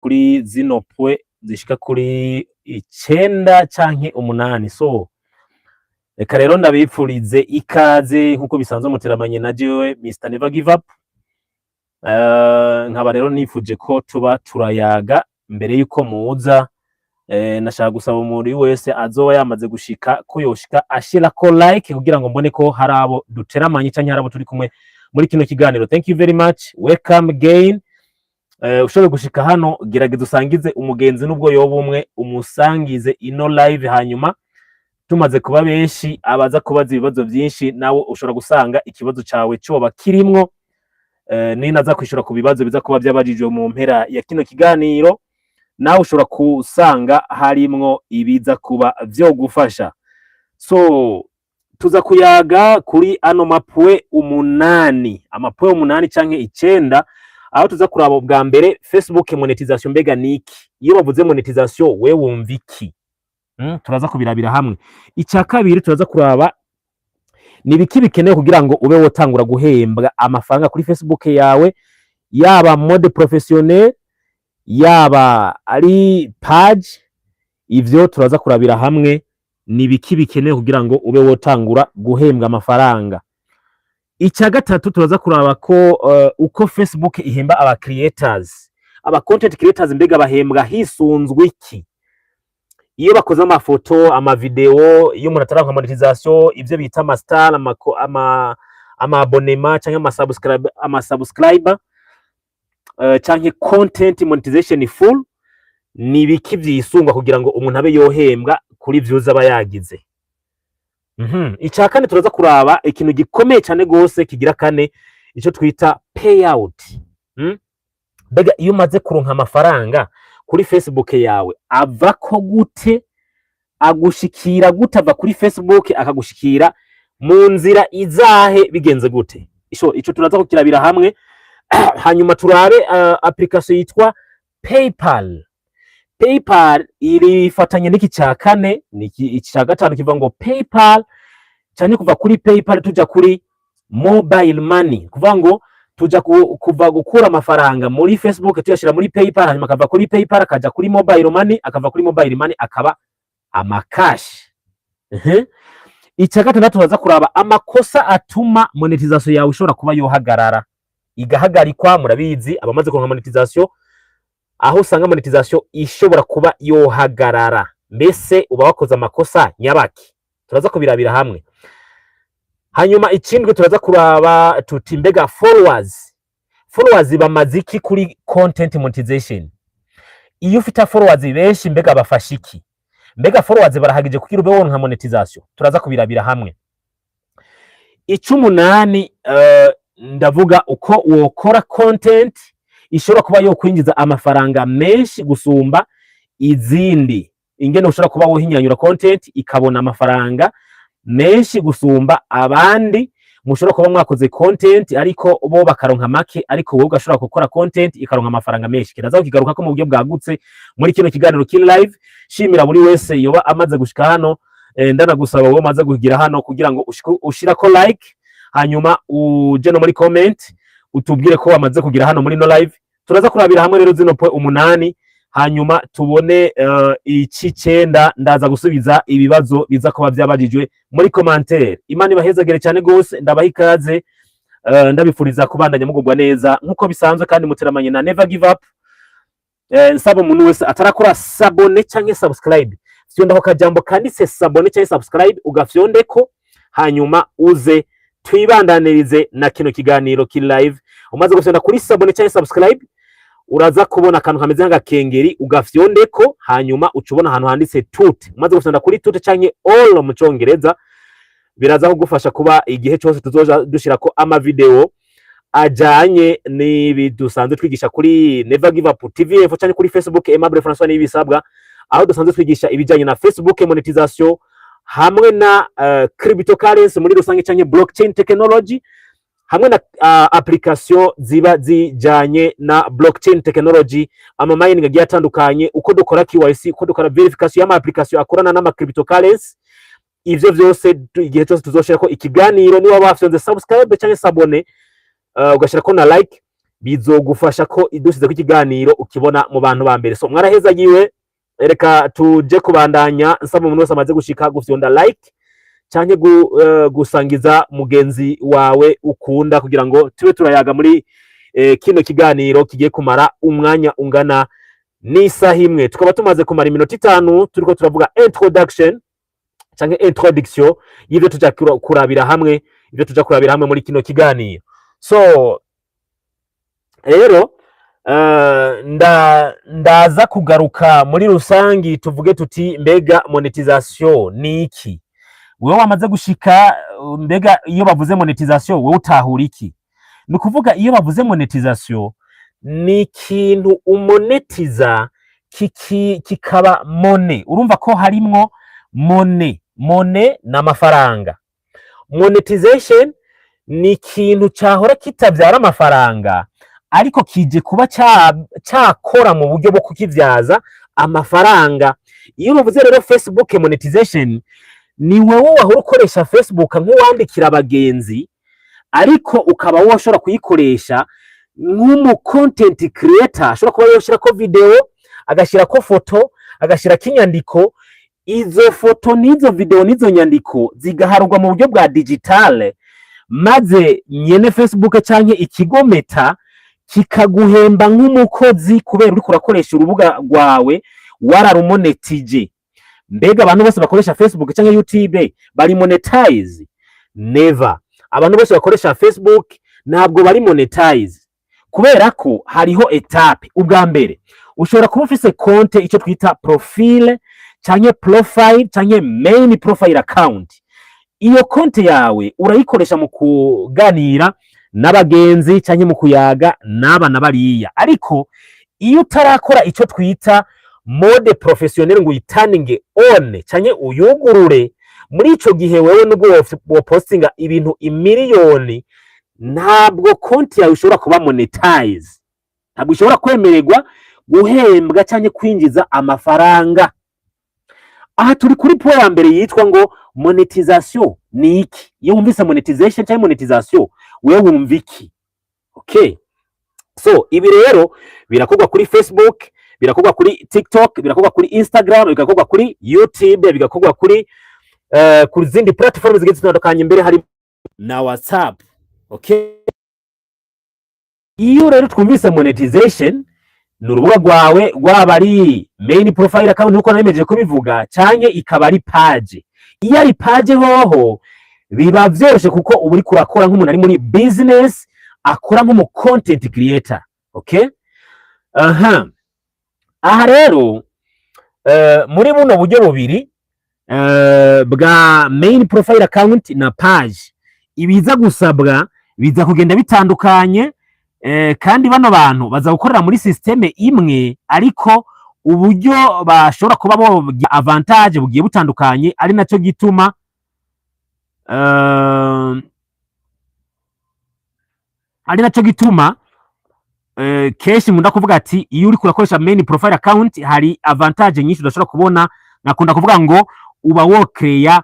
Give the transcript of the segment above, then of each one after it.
Kuri zino points zishika kuri 9 canke 8. So reka rero ndabipfurize ikaze nkuko bisanzwe muteramanye na jewe Mr Never Give Up. Nkaba rero nifuje ko tuba turayaga mbere yuko muza. Nashaka gusaba umuntu wese azoba yamaze gushika ko yoshika ashirako like kugira ngo mbone ko hari abo duteramanye canke hari abo turi kumwe muri kino kiganiro. Thank you very much, welcome again. Ushobora gushika hano, gerageza usangize umugenzi nubwo yoba umwe, umusangize ino live. Hanyuma tumaze kuba benshi, abaza kubaza ibibazo byinshi, nawe ushobora gusanga ikibazo cawe coba kirimwo. Ninaza kwishura ku bibazo biza kuba byabajijwe mu mpera ya kino kiganiro, nawe ushobora kusanga harimwo ibiza kuba vyogufasha. So tuza kuyaga kuri ano ma points 8, ama points 8 canke 9, aho tuza kuraba ubwa mbere Facebook monetization. Mbega niki? Iyo bavuze monetization, we wumva iki? Turaza kubirabira hamwe. Icya kabiri, turaza kuraba ni ibiki bikenewe kugira ngo ube wotangura guhembwa amafaranga kuri Facebook yawe, yaba mode professionnel, yaba ari page. Ivyo turaza kurabira hamwe, ni ibiki bikenewe kugira ngo ube wotangura guhembwa amafaranga. Icya gatatu, turaza kuraba ko uko Facebook ihemba aba creators, aba content creators. Mbega bahembwa hisunzwe iki iyo bakoze amafoto, amavideo, iyo umuntu ataranka monetization, ivyo bita ama star, ama abonnement canke ama subscriber, canke content monetization full? Ni ibiki vyisungwa kugira ngo umuntu abe yohembwa kuri views aba yagize? Icya kane, turaza kuraba ikintu gikomeye cyane gose kigira kane, ico twita payout. Mbega iyo umaze kuronka amafaranga kuri Facebook yawe, ava ko gute? Agushikira gute? Ava kuri Facebook akagushikira mu nzira izahe? Bigenze gute? Ico turaza kukirabira hamwe. Hanyuma turabe application yitwa PayPal. PayPal irifatanye n'iki cya kane, niki iki cya gatanu kivuga ngo PayPal, cyane kuva kuri PayPal tuja kuri mobile money, kuvuga ngo tuja kuva gukura amafaranga muri Facebook tuyashira muri PayPal, hanyuma akava kuri PayPal akaja kuri mobile money, akava kuri mobile money akaba amakashi. Icya gatandatu, turaza kuraba amakosa atuma monetization yawe ishobora kuba yohagarara, igahagarikwa. Murabizi, abamaze kuronka monetization, aho usanga monetization ishobora kuba yohagarara. Mbese uba wakoze amakosa nyabaki? Turaza kubirabira hamwe. Hanyuma ikindi, turaza kuraba tuti: mbega followers bamaze iki kuri content monetization? Iyo ufite followers benshi, mbega bafasha iki? Mbega followers barahagije kugira ube woronka monetization? Turaza kubirabira hamwe. Icumunani, ndavuga uko wokora content ishobora kuba yo kwinjiza amafaranga menshi gusumba izindi, ingene ushobora kuba wohinyanyura content ikabona amafaranga menshi gusumba abandi. Mushobora kuba mwakoze content ariko bo bakaronka make, ariko wowe ugashobora gukora content ikaronka amafaranga menshi. Kiraza kukigaruka ko mu buryo bwagutse muri kino kiganiro kiri live. Shimira buri wese yoba amaze gushika hano. Ndanagusaba wowe umaze kugira hano kugira ngo ushirako like, hanyuma uje no muri comment utubwire ko wamaze kugira hano muri no live. Turaza kurabira hamwe rero zino points 8, hanyuma tubone icicenda, ndaza gusubiza ibibazo biza kuba byabajijwe muri commentaire. Imana ibahezagere cyane gose. Ndabaha ikaze, ndabifuriza kubandanya mugubwa neza nkuko bisanzwe, kandi muteramanye na Never Give Up. Nsaba umuntu wese atarakora s'abonner canke subscribe, fyonda ako kajambo kanditse s'abonner canke subscribe, ugafyondeko, hanyuma uze twibandanirize na kino kiganiro kiri live. Umaze gufyonda kuri s'abonner canke subscribe, uraza kubona akantu kameze nk'agakengeri, ugafyondeko, hanyuma uca ubona ahantu handitse tout. Umaze gufyonda kuri tout canke all mu Congereza, biraza kugufasha kuba igihe cyose tuzoja dushirako amavideo ajanye n'ibi dusanzwe twigisha kuri Never Give Up TV Info canke kuri Facebook Aimable François Nibisabwa, aho dusanzwe twigisha ibijanye na Facebook monetization hamwe na cryptocurrency muri rusange canke blockchain technology, hamwe na application ziba zijanye na blockchain technology, ama mining agiye atandukanye, uko dukora KYC, uko dukora verification y'ama application akorana n'ama cryptocurrency. Ivyo vyose, igihe cyose tuzoshirako ikiganiro, niba wafyonze subscribe canke s'abonner, ugashirako na like. Bizogufasha ko idushize ikiganiro ukibona mu bantu ba mbere. So mwarahezagiwe. Reka tuje kubandanya. Nsaba umuntu wese amaze gushika gufyonda like canke gusangiza mugenzi wawe ukunda, kugira ngo tube turayaga muri kino kiganiro kigiye kumara umwanya ungana n'isaha imwe. Tukaba tumaze kumara iminota 5 turiko turavuga introduction canke introduction y'ivyo tuja kurabira hamwe, ivyo tuja kurabira hamwe muri kino kiganiro. So rero ndaza kugaruka muri rusangi, tuvuge tuti: mbega monetisation ni iki? Wewe wamaze gushika, mbega iyo bavuze monetisation wewe utahura iki? Ni ukuvuga, iyo bavuze monetisation ni ikintu umonetiza kikaba money. Urumva ko harimwo money. Money ni amafaranga. Monetization ni ikintu cyahora kitabyara amafaranga, ariko kije kuba cyakora mu buryo bwo kukibyaza amafaranga. Iyo bavuze rero Facebook monetization, ni wowe wahora ukoresha Facebook nk'uwandikira abagenzi, ariko ukaba washobora kuyikoresha nk'umu content creator, ashobora kuba yoshirako video, agashyirako foto, agashyirako inyandiko. Izo foto n'izo video n'izo nyandiko zigaharurwa mu buryo bwa digitale, maze nyene Facebook canke ikigo Meta kikaguhemba nk'umukozi kubera uriko urakoresha urubuga rwawe wararumonetije. Mbega abantu bose bakoresha Facebook canke YouTube bari monetize? Never. Abantu bose bakoresha Facebook ntabwo bari monetize, kubera ko hariho étape. Ubwa mbere, ushobora kuba ufise konte, icyo twita profile canke profile canke main profile account. Iyo konte yawe urayikoresha mu kuganira n'abagenzi canke mu kuyaga n'aba na bariya, ariko iyo utarakora icyo twita mode professionnel, ngo uyiturninge on canke uyugurure, muri ico gihe wewe nubwo wopostinga ibintu imiliyoni, ntabwo konti yawe ishobora kuba monetize, ntabwo ishobora kwemererwa guhembwa canke kwinjiza amafaranga. Aha turi kuri point ya mbere yitwa ngo monetization ni iki? Iyo wumvise monetization cyangwa monetization, wewe wumva iki? Okay, so ibi rero birakorwa kuri Facebook, birakorwa kuri TikTok, birakorwa kuri Instagram, bigakorwa kuri YouTube, bigakorwa kuri zindi platform zigiye zitandukanye, mbere hari na WhatsApp. Okay, iyo rero twumvise monetization, ni urubuga rwawe, rwaba ari main profile account nkuko naremeje kubivuga, canke ikaba ari page. Iyo ari page hoho biba vyoroshe, kuko uba uriko urakora nk'umuntu ari muri business, akora nk'umu content creator. Okay, aha rero muri buno buryo bubiri bwa main profile account na page, ibiza gusabwa biza kugenda bitandukanye, kandi bano bantu baza gukorera muri système imwe, ariko uburyo bashobora kuba bogira avantage bugiye butandukanye, ari naco gituma kenshi nkunda kuvuga ati iyo uriko urakoresha main profile account hari avantage nyinshi udashobora kubona. Nakunda kuvuga ngo uba wocreya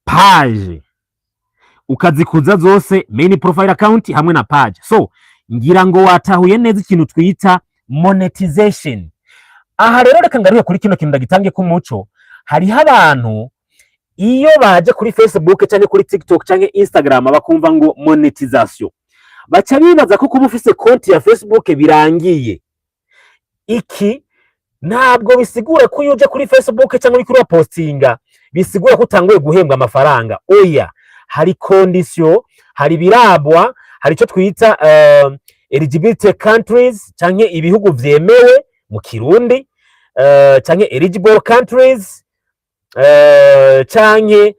page ukazikuza zose, main profile account hamwe na page. So ngira ngo watahuye neza ikintu twita monetization. Aha rero reka ngaruke kuri kino kintu, ndagitange k'umuco. Hariho abantu iyo baje kuri Facebook cyangwa kuri TikTok cyangwa Instagram bakumva ngo monetization, baca bibaza ko kuba ufise konti ya Facebook birangiye. Iki ntabwo bisigura ko iyo uje kuri Facebook cyangwa uriko urapostinga bisigura ko utanguye guhembwa amafaranga. Oya, hari condition, hari birabwa, hari icyo twita eligibility countries canke ibihugu vyemewe mu Kirundi, canke eligible countries, canke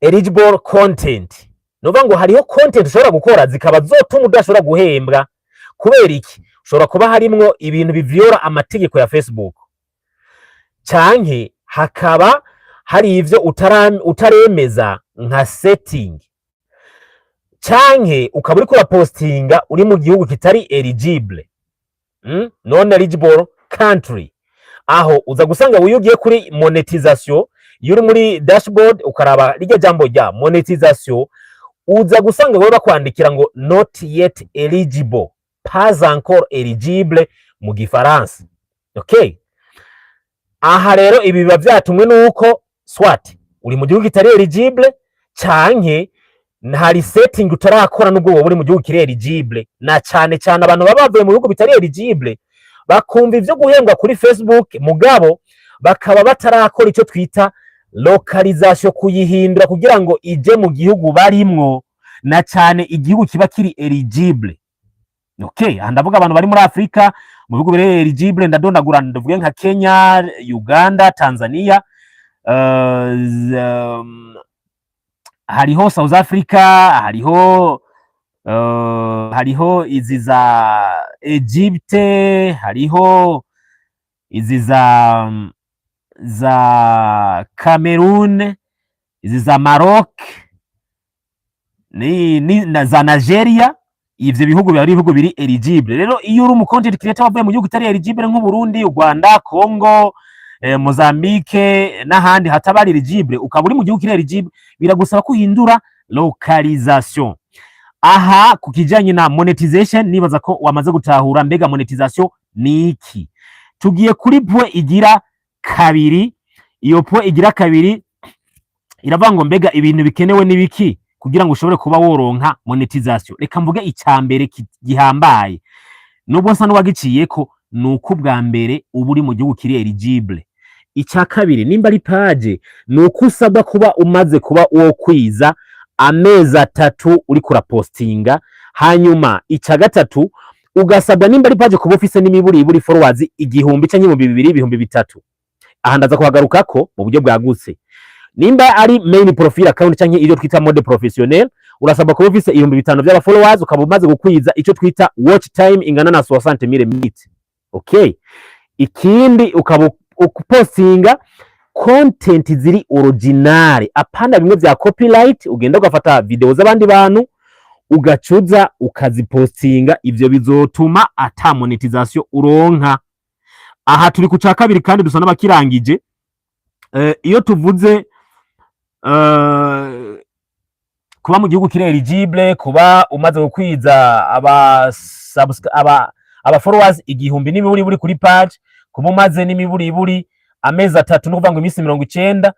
eligible content. Nuvuga ngo hariho content ushobora gukora zikaba zotuma udashobora guhembwa. Kubera iki? Ushobora kuba harimwo ibintu bivyora amategeko ya Facebook, canke hakaba hari ivyo utaremeza nka setting, canke ukaba uriko urapostinga uri mu gihugu kitari eligible, Non eligible country. Aho uza gusanga iyo ugiye kuri monetization, iyo uri muri dashboard ukaraba rirya jambo rya monetization. Uza gusanga wewe bakwandikira ngo "not yet eligible", "pas encore éligible" mu gifaransa. Okay, aha rero ibi biba vyatumwe nuko soit uri mu gihugu kitari éligible, canke hari setting utarakora nubwo wowe uri mu gihugu kiri éligible. Na cane cane abantu baba bavuye mu bihugu bitari éligible bakumva ivyo guhembwa kuri Facebook, mugabo bakaba batarakora ico twita localisation, kuyihindura kugira ngo ije mu gihugu barimwo, na cane igihugu kiba kiri éligible. Okay, aha ndavuga abantu bari muri Afrika mu bihugu biri éligible. Ndadondagura, ndavuge nka Kenya, Uganda, Tanzania, hariho South Africa, hariho izi za Egypte, hariho izi za Cameroon, izi za Maroc ni na za Nigeria. Ivyo bihugu biba ari ibihugu biri éligible. Rero iyo uri umu content creator wavuye mu gihugu kitari éligible nk'u Burundi, u Rwanda, Congo, Mozambique n'ahandi hataba ari éligible, ukaba uri mu gihugu kiri éligible, biragusaba ko uhindura localisation. Aha ku kijanye na monetization nibaza ko wamaze gutahura mbega monetization ni iki. Tugiye kuri point igira kabiri. Iyo point igira kabiri iravuga ngo mbega ibintu bikenewe n'ibiki kugira ngo ushobore kuba woronka monetization? Reka mvuge icya mbere gihambaye, nubwo nsa n'uwagiciyeko, ni uko ubwa mbere uba uri mu gihugu kiri éligible. Icya kabiri, nimba ari page, ni uko usabwa kuba umaze kuba wokwiza amezi 3 uriko urapostinga. Hanyuma icya gatatu, ugasabwa nimba ari page kuba ufise n'imiburiburi followers 1000 canke 2000, 3000. Aha ndaza kuhagarukako mu buryo bwagutse. Nimba ari main profile account canke iyo twita mode professionnel, urasabwa kuba ufise 5000 vy'aba followers, ukaba umaze gukwiza ico twita watch time ingana na 60,000 minutes. Okay, ikindi ukaba ukupostinga content ziri original, apana bimwe vya copyright, ugenda ugafata video z'abandi bantu ugacuza ukazipostinga. Ivyo bizotuma ata monetization uronka. Aha turi ku ca kabiri kandi dusa n'abakirangije. Iyo tuvuze kuba mu gihugu kiri éligible, kuba umaze gukwiza aba followers 1000 n'imiburiburi kuri page, kuba umaze n'imiburiburi amezi 3, no kuvuga ngo iminsi 90,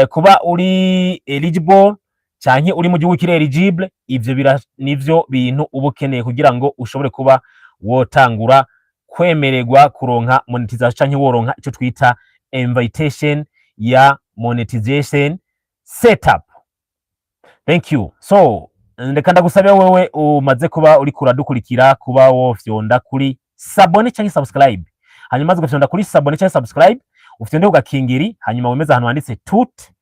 kuba uri eligible canke uri mu gihugu kiri éligible, ivyo nivyo bintu uba ukeneye kugira ngo ushobore kuba wotangura kwemererwa kuronka monetization canke woronka ico twita invitation ya monetization setup. Thank you. So ndeka ndagusabe wewe umaze kuba uriko uradukurikira kuba wofyonda kuri s'abonner canke subscribe. Hanyuma umaze gufyonda kuri s'abonner canke subscribe, ufyonde ku gakingiri, hanyuma wemeze ahantu handitse tout.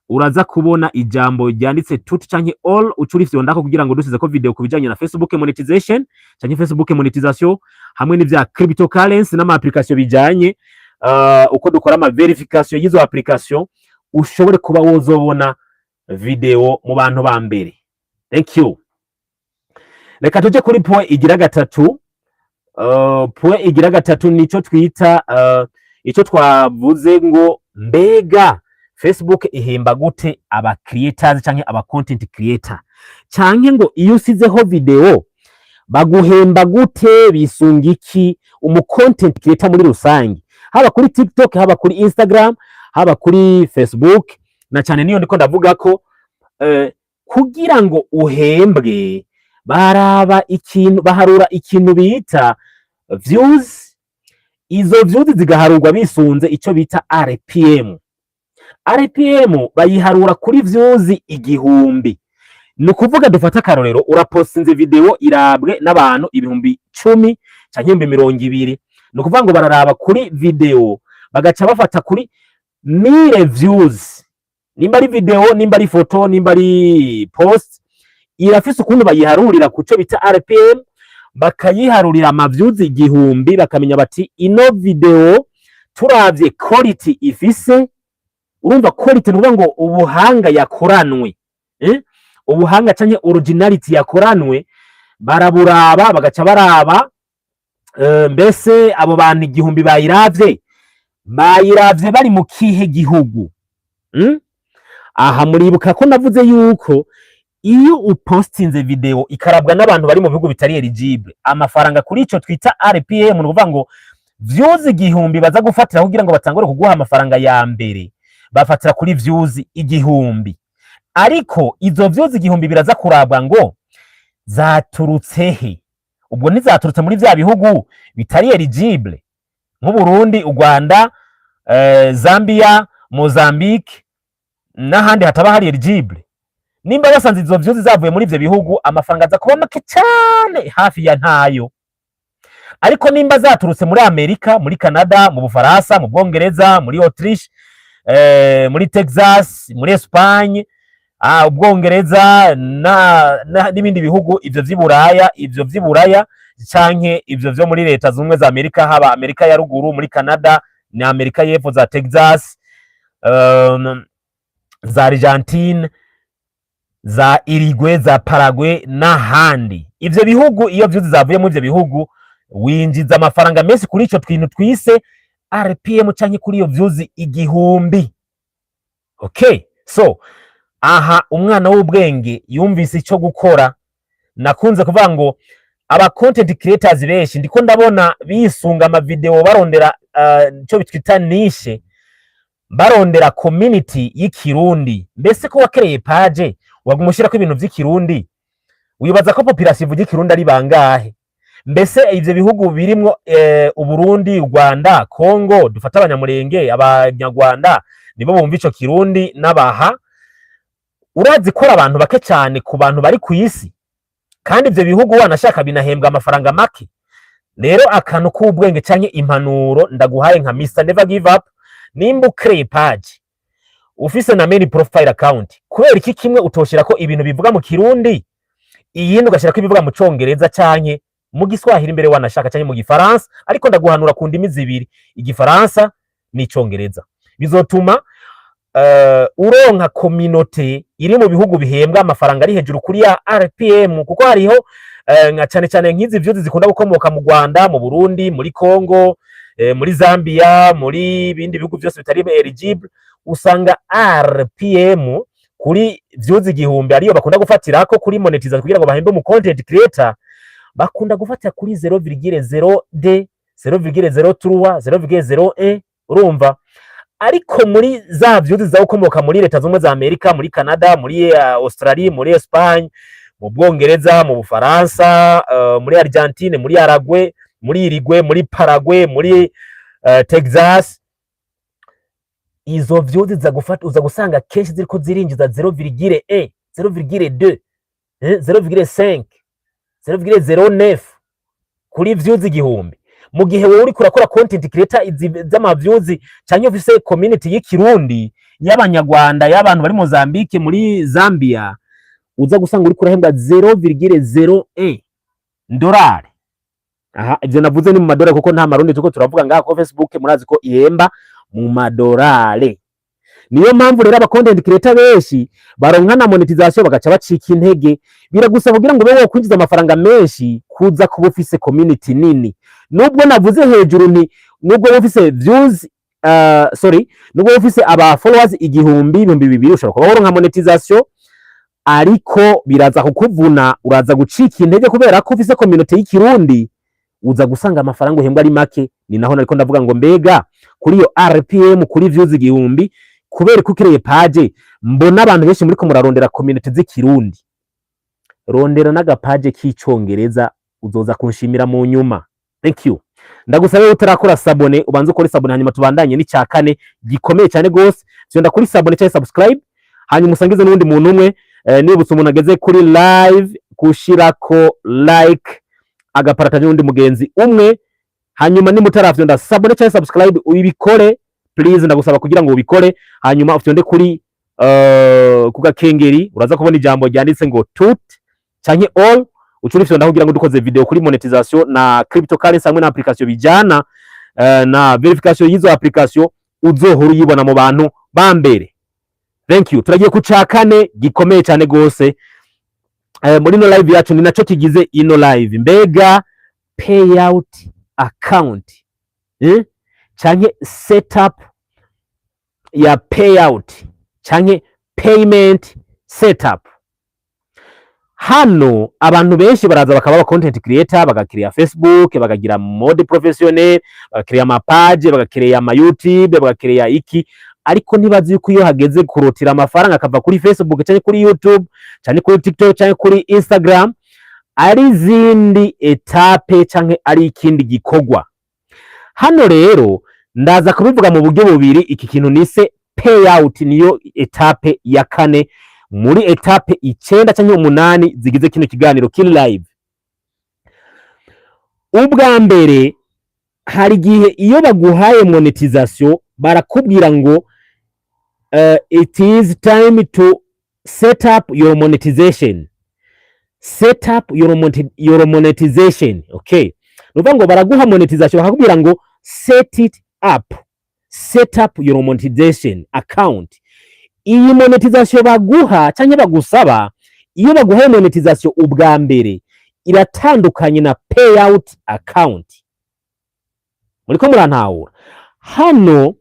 Uraza kubona ijambo ryanditse tout canke all, uca urifyondako kugira ngo dusize ko video ku bijanye na Facebook monetization canke Facebook monetization hamwe n'ivya cryptocurrency n'ama application bijanye, uko dukora ama verification y'izo application, ushobore kuba wozobona video mu bantu ba mbere. Thank you. Reka tuje kuri point igira gatatu. Point igira gatatu nico twita ico twavuze ngo mbega Facebook ihemba gute aba creators canke aba content creator, canke ngo iyo usizeho video baguhemba gute, bisunga iki? Umu content creator muri rusange, haba kuri TikTok, haba kuri Instagram, haba kuri Facebook, na cyane niyo ndiko ndavuga ko kugira ngo uhembwe baraba ikintu, baharura ikintu bita views. Izo views zigaharurwa bisunze ico bita RPM. RPM bayiharura kuri views 1000. Ni ukuvuga, dufate akarorero, urapostinze video irabwe n'abantu 10,000 canke 20,000. Ni ukuvuga ngo bararaba kuri video bagaca bafata kuri 1000 views, nimba ari video, nimba ari foto, nimba ari post, irafise ukuntu bayiharurira ku cyo bita RPM, bakayiharurira ama views 1000, bakamenya bati ino video turavye quality ifise. Urumva quality ni ukuvuga ngo ubuhanga yakoranwe, eh? Ubuhanga canke originality yakoranwe baraburaba, bagaca baraba mbese abo bantu 1000 bayiravye bari mu kihe gihugu? Aha muribuka ko navuze yuko Iyo upostinze video ikarabwa n'abantu bari mu bihugu bitari eligible, amafaranga kuri ico twita RPM, ni ukuvuga ngo views 1000 baza gufatira kugira ngo batangure kuguha amafaranga ya mbere, bafatira kuri views 1000. Ariko izo views 1000 biraza kurabwa ngo zaturutse he. Ubwo ntizaturutse muri vya bihugu bitari eligible nk'Uburundi, u Rwanda, Zambia, Mozambique n'ahandi hataba hari eligible. Nimba basanze izo views zavuye muri ivyo bihugu, amafaranga aza kuba make cyane, hafi ya ntayo. Ariko nimba zaturutse muri Amerika, muri Canada, mu Bufaransa, mu Bwongereza, muri Autriche, muri Texas, muri Espagne, Ubwongereza na n'ibindi bihugu ivyo vy'iburaya, ivyo vy'iburaya canke ivyo vyo muri Leta Zumwe za Amerika, haba Amerika ya ruguru, muri Canada na Amerika y'Epfo, za Texas, za Argentine, za Uruguay, za Paraguay n'ahandi, ivyo bihugu, iyo views zavuye muri ivyo bihugu, winjiza amafaranga menshi kuri ico twintu twise RPM canke kuri iyo views 1000. Okay, so aha umwana w'ubwenge yumvise ico gukora. Nakunze kuvuga ngo aba content creators benshi ndiko ndabona bisunga ama video barondera ico twita niche, barondera community y'ikirundi. Mbese ko wakereye page waguma ushirako ibintu vy'ikirundi, wibaza ko population ivuga ikirundi ari bangahe? Mbese ivyo bihugu birimwo Uburundi, u Rwanda, Congo, dufate abanyamurenge, abanyarwanda nibo bumva ico kirundi n'abaha, urazi ko ari abantu bake cyane ku bantu bari ku isi, kandi ivyo bihugu wanashaka binahembwa amafaranga make. Rero akantu k'ubwenge canke impanuro ndaguhaye nka Mr Never Give Up: nimba ukreye page ufise na main profile account, kubera iki kimwe utoshirako ibintu bivuga mu kirundi, iyindi ugashirako ibivuga mu congereza canke mu giswahili imbere wanashaka, canke mu gifaransa? Ariko ndaguhanura ku ndimi zibiri, igifaransa n'icongereza. Bizotuma uronka communauté iri mu bihugu bihembwa amafaranga ari hejuru kuri ya RPM, kuko hariho nka cane cane nk'izi views zikunda gukomoka mu Rwanda, mu Burundi, muri Congo, muri Zambia, muri bindi bihugu byose bitari eligible. Usanga RPM kuri views 1000 ariyo bakunda gufatirako kuri monetize kugira ngo bahembe mu content creator, bakunda gufatira kuri 0,0 d 0,03, 0,01, urumva? Ariko muri za views za gukomoka muri Leta Zumwe za Amerika, muri Canada, muri Australie, muri Espagne, mu Bwongereza, mu Bufaransa, muri Argentine, muri Arague, muri Uruguay, muri Paraguay, muri Texas, izo views za gufata uza gusanga kenshi ziriko zirinjiza 0,1, 0,2, 0,5, 0,09 kuri views 1000, mu gihe wowe uriko urakora content creator izi z'ama views canke ufise community y'ikirundi, y'abanyarwanda, y'abantu bari Mozambique, muri Zambia, uza gusanga uriko urahembwa 0,01 dolari. Aha ivyo navuze ni mu madolari, kuko nta marundi turiko turavuga ngaha, ko Facebook murazi ko ihemba mu madolari. Niyo mpamvu rero aba content creator benshi baronka na monetization bagaca bacika intege. Biragusaba kugira ngo ube wokwinjiza amafaranga menshi kuza kuba ufise community nini. Nubwo navuze hejuru nti nubwo wowe ufise views, sorry, nubwo wowe ufise aba followers 1000, 2000, ushobora kuba woronka monetization, ariko biraza kukuvuna, uraza gucika intege kubera ko ufise community y'ikirundi, uza gusanga amafaranga uhembwa ari make. Ni naho nariko ndavuga ngo mbega kuri iyo RPM kuri views 1000, kubera ko ukireye page mbona abantu benshi muriko murarondera community z'ikirundi, rondera n'agapaje k'icongereza, uzoza kunshimira mu nyuma. Thank you. Ndagusabe utarakora s'abonner ubanze ukore s'abonner, hanyuma tubandanye n'icya kane gikomeye cyane gose. Fyonda kuri s'abonner cyangwa subscribe, hanyuma usangize n'uwundi muntu umwe. Nibutse umuntu ageze kuri live gushirako like, agaparataje n'undi mugenzi umwe. Hanyuma nimutarafyonda s'abonner cyangwa subscribe, ubikore please, ndagusaba kugira ngo ubikore. Hanyuma ufyonde kuri ku gakengeri, uraza kubona ijambo ryanditse ngo tout canke all, uca urifyonda kugira ngo dukoze video kuri monetization na cryptocurrency hamwe na application bijana na verification y'izo application, uzohora uyibona mu bantu ba mbere. Thank you. Turagiye ku ca kane gikomeye cyane gose muri ino live yacu, ni naco kigize ino live. Mbega payout account, canke setup ya payout canke payment setup. Hano abantu benshi baraza bakaba aba content creator, bagakiriya Facebook, bakagira mode professionnel, bagakiriya ama page, bagakiriya ama YouTube, bagakiriya iki, ariko ntibazi yuko iyo hageze kurotira amafaranga akava kuri Facebook cyangwa kuri YouTube cyangwa kuri TikTok cyangwa kuri Instagram, ari izindi étape canke ari ikindi gikorwa. Hano rero ndaza kubivuga mu buryo bubiri. Iki kintu nise payout niyo étape ya kane muri étape 9 canke 8 zigize kino kiganiro kiri live. Ubwa mbere, hari igihe iyo baguhaye monetization barakubwira ngo "It is time to set up your monetization, set up your monetization." Okay, nuvuga ngo baraguha monetization bakakubwira ngo "Set it up, set up your monetization account." Iyi monetization baguha cyangwa bagusaba, iyo baguhaye monetization ubwa mbere, iratandukanye na payout account. Muriko murantahura? Hano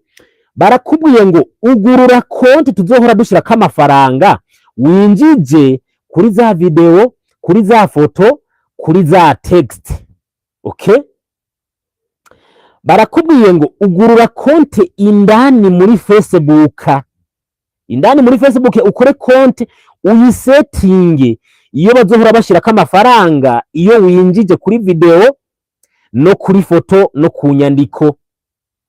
barakubwiye ngo ugurura konti tuzohora dushirako amafaranga winjije kuri za video, kuri za foto, kuri za text. Okay, barakubwiye ngo ugurura konti indani muri Facebook, indani muri Facebook ukore konti, uyisetinge iyo bazohora bashirako amafaranga iyo winjije kuri video no kuri foto no ku nyandiko,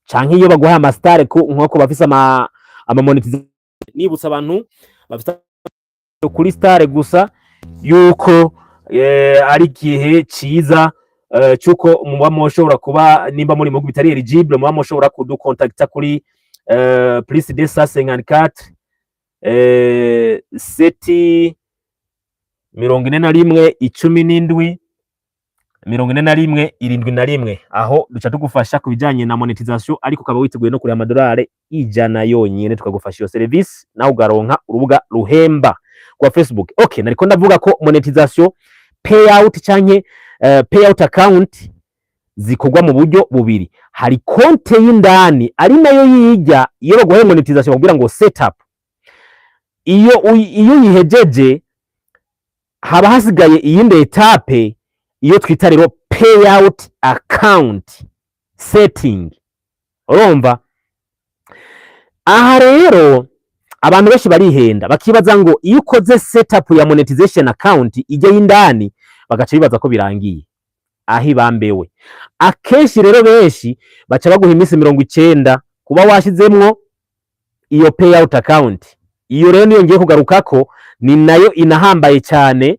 canke iyo baguhaye ama star, nk'uko bafise ama monetization. Nibutsa abantu bafise kuri star gusa yuko ari igihe ciza cyuko muba mushobora kuba, nimba muri mu bihugu bitari eligible, muba mushobora kudukontakta kuri +254 7 41 17 41 71. Aho duca tugufasha ku bijanye na monetization, ariko ukaba witeguye no kuriha amadolari 100 yonyene, tukagufasha iyo service nawe ugaronka urubuga ruhemba kwa Facebook. Okay, nariko ndavuga ko monetization payout canke payout account zikorwa mu buryo bubiri. Hari konte y'indani, ari nayo yijya iyo baguhaye monetization bakubwira ngo "Setup". Iyo uyihejeje, haba hasigaye iyindi étape, iyo twita rero payout account setting. Urumva aha rero abantu benshi barihenda, bakibaza ngo iyo ukoze setup ya monetization account ijya y'indani, bagaca bibaza ko birangiye aho ibambewe. Akenshi rero benshi baca baguha iminsi 90 kuba washizemwo iyo payout account. Iyo rero niyo ngiye kugarukako, ni nayo inahambaye cyane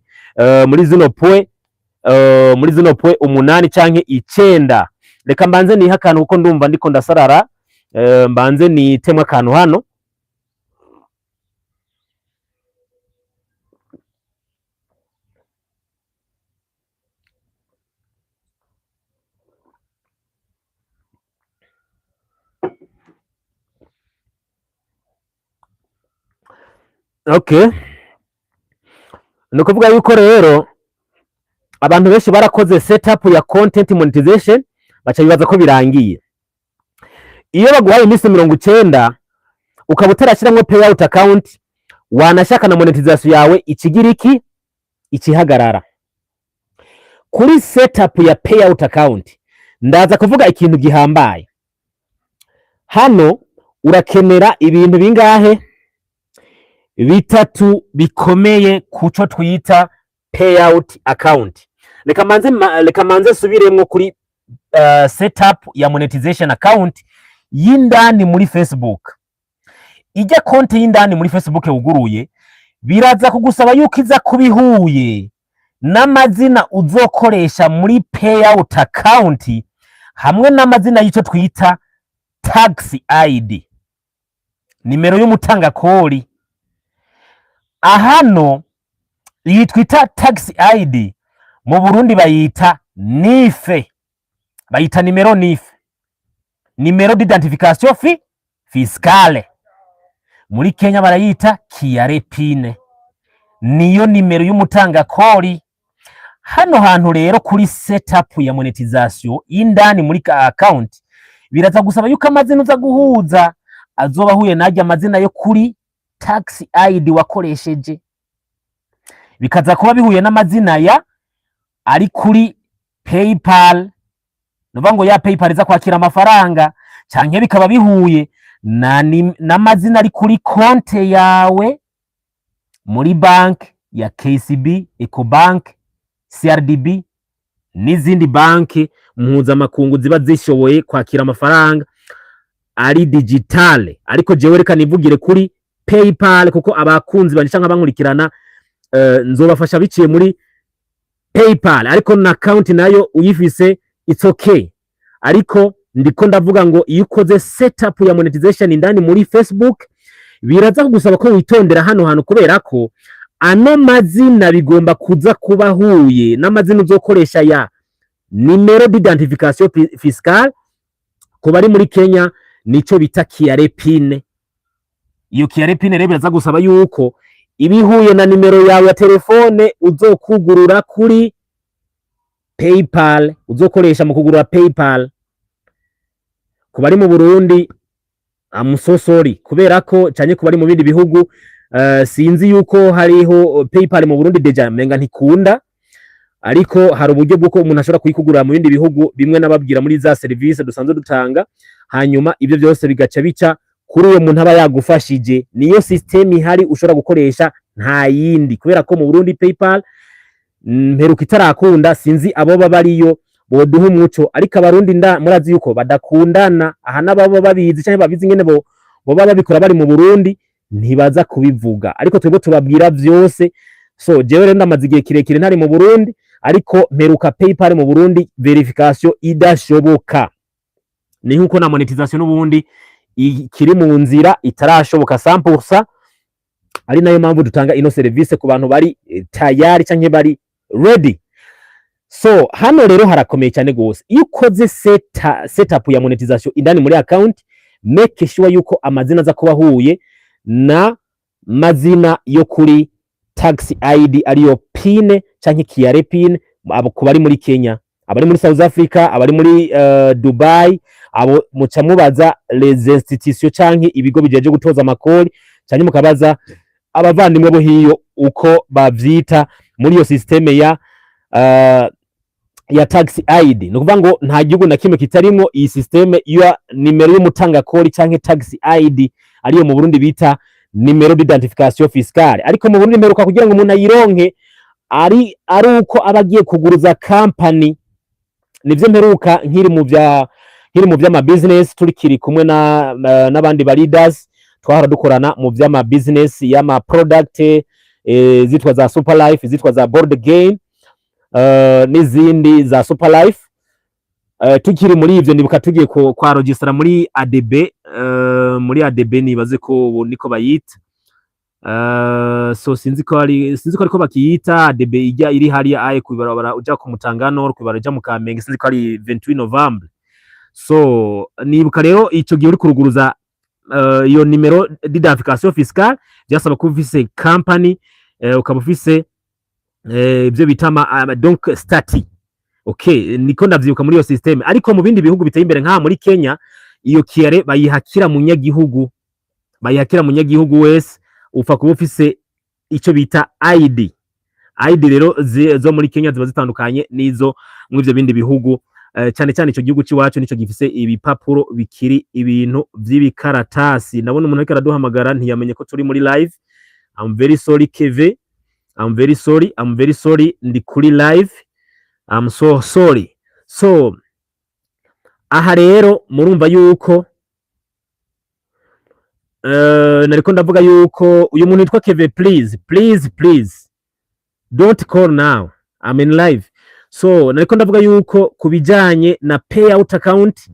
muri zino point 8 canke 9. Reka mbanze niha akantu kuko ndumva ndiko ndasarara. Mbanze nitemwe akantu hano. Okay, ni ukuvuga yuko rero abantu benshi barakoze setup ya content monetization, baca bibaza ko birangiye. Iyo baguhaye iminsi 90 ukaba utarashyiramo payout account, wanashaka na monetization yawe ikigira iki ikihagarara. Kuri setup ya payout account ndaza kuvuga ikintu gihambaye. Hano urakenera ibintu bingahe? Bitatu bikomeye kuco twita payout account. Reka manze subiremwo kuri setup ya monetization account y'indani muri Facebook. Ijya konti y'indani muri Facebook wuguruye, biraza kugusaba yuko iza kubihuye n'amazina uzokoresha muri payout account, hamwe n'amazina y'icyo twita tax ID, nimero y'umutangakori. Ahano iyi twita tax ID mu Burundi bayita NIF, bayita nimero NIF, numéro d'identification fiscale. Muri Kenya barayita KRA PIN, niyo nimero y'umutangakori. Hano hantu rero kuri setup ya monetization y'indani muri ka account, biraza gusaba yuko amazina uza guhuza azoba ahuye n'ajya amazina yo kuri tax ID wakoresheje. Bikaza kuba bihuye n'amazina ya ari kuri PayPal, nuvuga ngo ya PayPal iza kwakira amafaranga, canke bikaba bihuye n'amazina ari kuri konte yawe muri bank ya KCB, Ecobank, CRDB n'izindi banki mpuzamakungu ziba zishoboye kwakira amafaranga ari digitale. Ariko jewe reka nivugire kuri PayPal, kuko abakunzi banje canke abankurikirana nzobafasha biciye muri PayPal. Ariko na account nayo uyifise, it's okay. Ariko ndiko ndavuga ngo iyo ukoze setup ya monetization indani muri Facebook, biraza kugusaba ko witondera hano hantu, kubera ko ano mazina bigomba kuza kuba ahuye n'amazina uzokoresha ya numéro d'identification fiscale. Ku bari muri Kenya nico bita KRA PIN. Iyo KRA PIN rero biraza gusaba yuko ibihuye na nimero yawe ya telefone uzokugurura kuri PayPal, uzokoresha mu kugurura PayPal. Ku bari mu Burundi, I'm so sorry, kubera ko canke ku bari mu bindi bihugu, sinzi yuko hariho PayPal mu Burundi, déjà menga ntikunda, ariko hari uburyo bw'uko umuntu ashobora kuyikugurira mu bindi bihugu bimwe n'ababwira muri za service dusanzwe dutanga. Hanyuma ibyo byose bigaca bica kuri uwo muntu aba yagufashije. Niyo system ihari ushobora gukoresha, nta yindi, kubera ko mu Burundi PayPal mperuka itarakunda. Sinzi abo baba bariyo boduha umuco, ariko Abarundi nda murazi yuko badakundana. Aha n'ababo babizi canke babizi ingene bo boba babikora bari mu Burundi ntibaza kubivuga, ariko twebwe tubabwira vyose. So jewe rero ndamaze igihe kirekire ntari mu Burundi, ariko mperuka PayPal mu Burundi verification idashoboka. Ni nkuko na monetization n'ubundi ikiri mu nzira, itarashoboka 100%, ari nayo mpamvu dutanga ino service ku bantu bari tayari canke bari ready. So hano rero harakomeye cyane gose. Iyo ukoze setup ya monetization indani muri account, make sure yuko amazina aza kuba ahuye na mazina yo kuri tax ID, ariyo PIN canke KRA PIN, abo ku bari muri Kenya, abari muri South Africa, abari muri Dubai, abo muca mubaza les institutions canke ibigo bijeje gutoza amakori, canke mukabaza abavandimwe bo hiyo uko bavyita muri iyo système ya tax ID. Ni ukuvuga ngo nta gihugu na kimwe kitarimwo iyi système ya nimero y'umutangakori canke tax ID, ariyo mu Burundi bita numéro d'identification fiscale. Ariko mu Burundi mperuka kugira ngo umuntu ayironke ari uko aba agiye kuguruza company. Nivyo mperuka nkiri mu vy'ama business, turikiri kumwe na n'abandi ba leaders twahora dukorana mu vy'ama business y'ama product, zitwa za Super Life, zitwa za Board Game, n'izindi za Super Life. Tukiri muri ivyo, ndibuka tugiye kwa registra muri ADB, muri ADB nibaze ko ubu niko bayita. So sinzi ko ariko bakiyita ADB ijya iri hariya aye kwibarabara uja ku Mutangano, kwibarabara uja mu Kamenge, sinzi ko ari 28 Novembre. So nibuka rero ico gihe uri kuruguruza iyo numéro d'identification fiscale, byasaba kuba ufise company, ukaba ufise ibyo bita donc statut. Okay, niko ndavyibuka muri iyo système. Ariko mu bindi bihugu biteye imbere nka muri Kenya, iyo KRA bayihakira munyagihugu, bayihakira munyagihugu wese, upfa kuba ufise ico bita ID. ID rero zo muri Kenya ziba zitandukanye n'izo mu ivyo bindi bihugu, cyane cyane ico gihugu c'iwacu nico gifise ibipapuro bikiri ibintu vy'ibikaratasi. Ndabona umuntu ariko araduhamagara, ntiyamenye ko turi muri live. I'm very sorry, Keve, I'm very sorry, I'm very sorry, ndi kuri live, I'm so sorry. So aha rero murumva yuko nariko ndavuga yuko uyu muntu yitwa Keve, please, please, please don't call now, I'm in live. So nariko ndavuga yuko ku bijanye na payout account,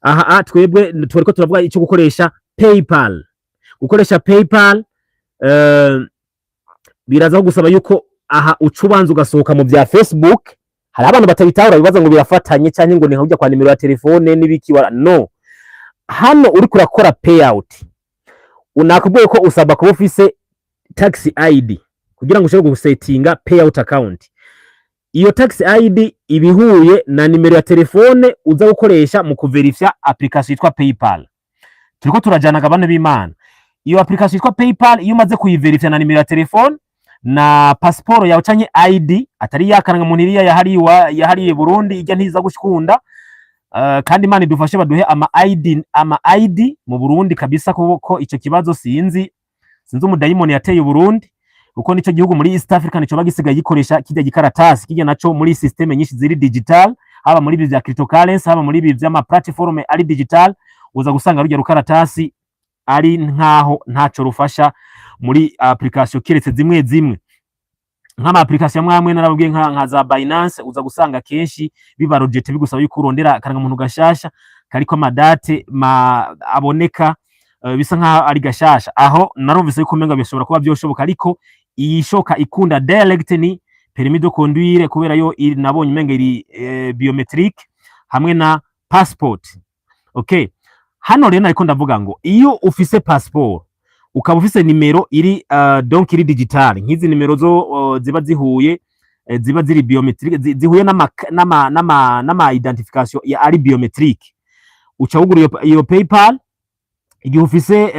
aha twebwe twariko turavuga icyo gukoresha PayPal. Gukoresha PayPal biraza gusaba yuko aha uca ubanza ugasohoka mu bya Facebook. Hari abantu batabitahura, bibaza ngo birafatanye cyangwa ngo ni nka kwa nimero ya telefone n'ibiki. No hano uriko urakora payout, unakubwiye ko usabwa kuba ufise tax ID kugira ngo ushobore gusetinga payout account. Iyo tax ID ibihuye na nimero ya telefone uza gukoresha mu kuverifya application yitwa PayPal. Turiko turajana, abantu b'Imana. Iyo application yitwa PayPal, iyo umaze kuyiverifya na nimero ya telefone, Na passport yawe canke ID, atari ya karangamuntu iriya yahariye Burundi, ijya ntiza gushikunda. Kandi Imana idufashe baduhe ama ID mu Burundi kabisa, kuko ico kibazo sinzi umudayimoni yateye Burundi, kuko nico gihugu muri East Africa nico bagisigaye gikoresha kijya gikaratasi kijya naco muri système nyinshi ziri digital, haba muri ibi vya cryptocurrency, haba muri ibi vy'ama platform ari digital. Uza gusanga rujya rukaratasi ari nkaho ntaco rufasha muri application, kiretse zimwe zimwe nk'ama application amwe amwe narababwiye, nka za Binance. Uza gusanga kenshi biba reject, bigusaba yuko urondera akarangamuntu gashasha kariko ama date ma aboneka, bisa nkaho ari gashasha. Aho narumvise yuko umenga bishobora kuba byoshoboka, ariko iyishoka ikunda direct ni permis de conduire, kubera yo nabonye umenga iri biometric, hamwe na passport. Okay, hano rero nariko ndavuga ngo iyo ufise passport, ukaba ufise nimero iri donc iri digital, nk'izi nimero zo ziba zihuye, ziba ziri biometric, zihuye n'ama identification ya ari biometric, uca wugura iyo PayPal. Igihe ufise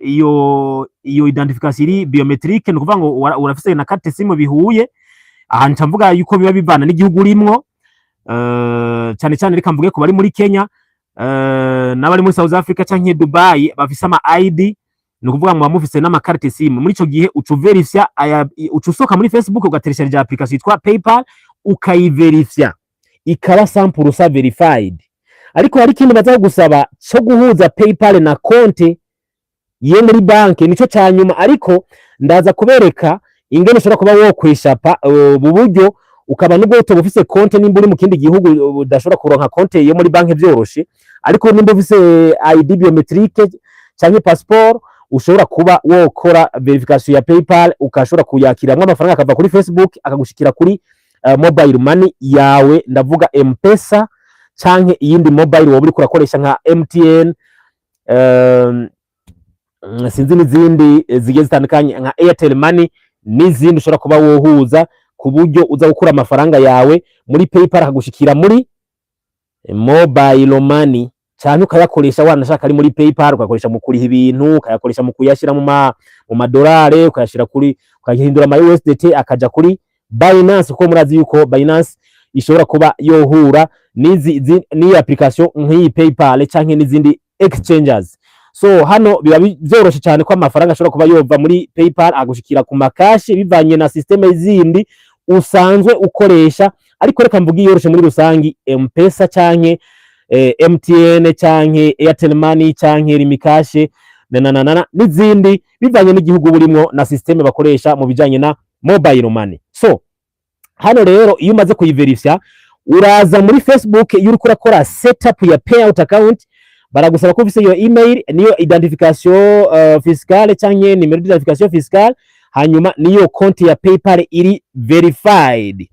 iyo identification iri biometric, ni ukuvuga ngo urafise na carte SIM bihuye. Aha nca mvuga yuko biba bivana n'igihugu urimwo, cyane cyane reka mvuge ku bari muri Kenya n'abari muri South Africa canke Dubai bafise ama ID, ni ukuvuga ngo mufise n'ama carte SIM. Muri ico gihe uca uverifya aya, uca usohoka muri Facebook, ugatélécharger application yitwa PayPal, ukayiverifya ikaba 100% verified. Ariko hari ikindi baza gusaba cyo guhuza PayPal na konte yo muri banki, nico ca nyuma. Ariko ndaza kubereka ingene ushobora kuba wokwishapa ubu buryo, ukaba nubwo utoba ufise konte, nimba uri mu kindi gihugu udashobora kuronka konte yo muri banki vyoroshe, ariko nimba ufise ID biometrique canke passeport, ushobora kuba wokora verification ya PayPal, ukashobora kuyakiramwo amafaranga akava kuri Facebook akagushikira kuri mobile money yawe, ndavuga M-Pesa canke iyindi mobile woba uriko urakoresha nka MTN, sinzi n'izindi zigiye zitandukanye nka Airtel Money n'izindi ushobora kuba wohuza, ku buryo uza gukura amafaranga yawe muri PayPal akagushikira muri mobile money, cyane ukayakoresha wanashaka ari muri PayPal, ukayakoresha mu kuriha ibintu, ukayakoresha mu kuyashyira mu madolari, ukayashyira kuri, ukayahindura ama USDT akaja kuri Binance, kuko murazi yuko Binance ishobora kuba yohura n'izi n'iyi application nk'iyi PayPal canke n'izindi exchanges. So hano biba vyoroshe cyane ko amafaranga ashobora kuba yova muri PayPal agushikira ku makashi, bivanye na système zindi usanzwe ukoresha. Ariko reka mvuge iyoroshe muri rusangi: M-Pesa canke MTN canke Airtel Money canke Lumicash na n'izindi, bivanye n'igihugu burimwo na système bakoresha mu bijanye na mobile money. So hano rero iyo umaze kuyiverifya, uraza muri Facebook. Iyo uriko urakora setup ya payout account, baragusaba ko ufise iyo email, niyo identification fiscale canke numéro d'identification fiscale, hanyuma niyo konti ya PayPal iri verified.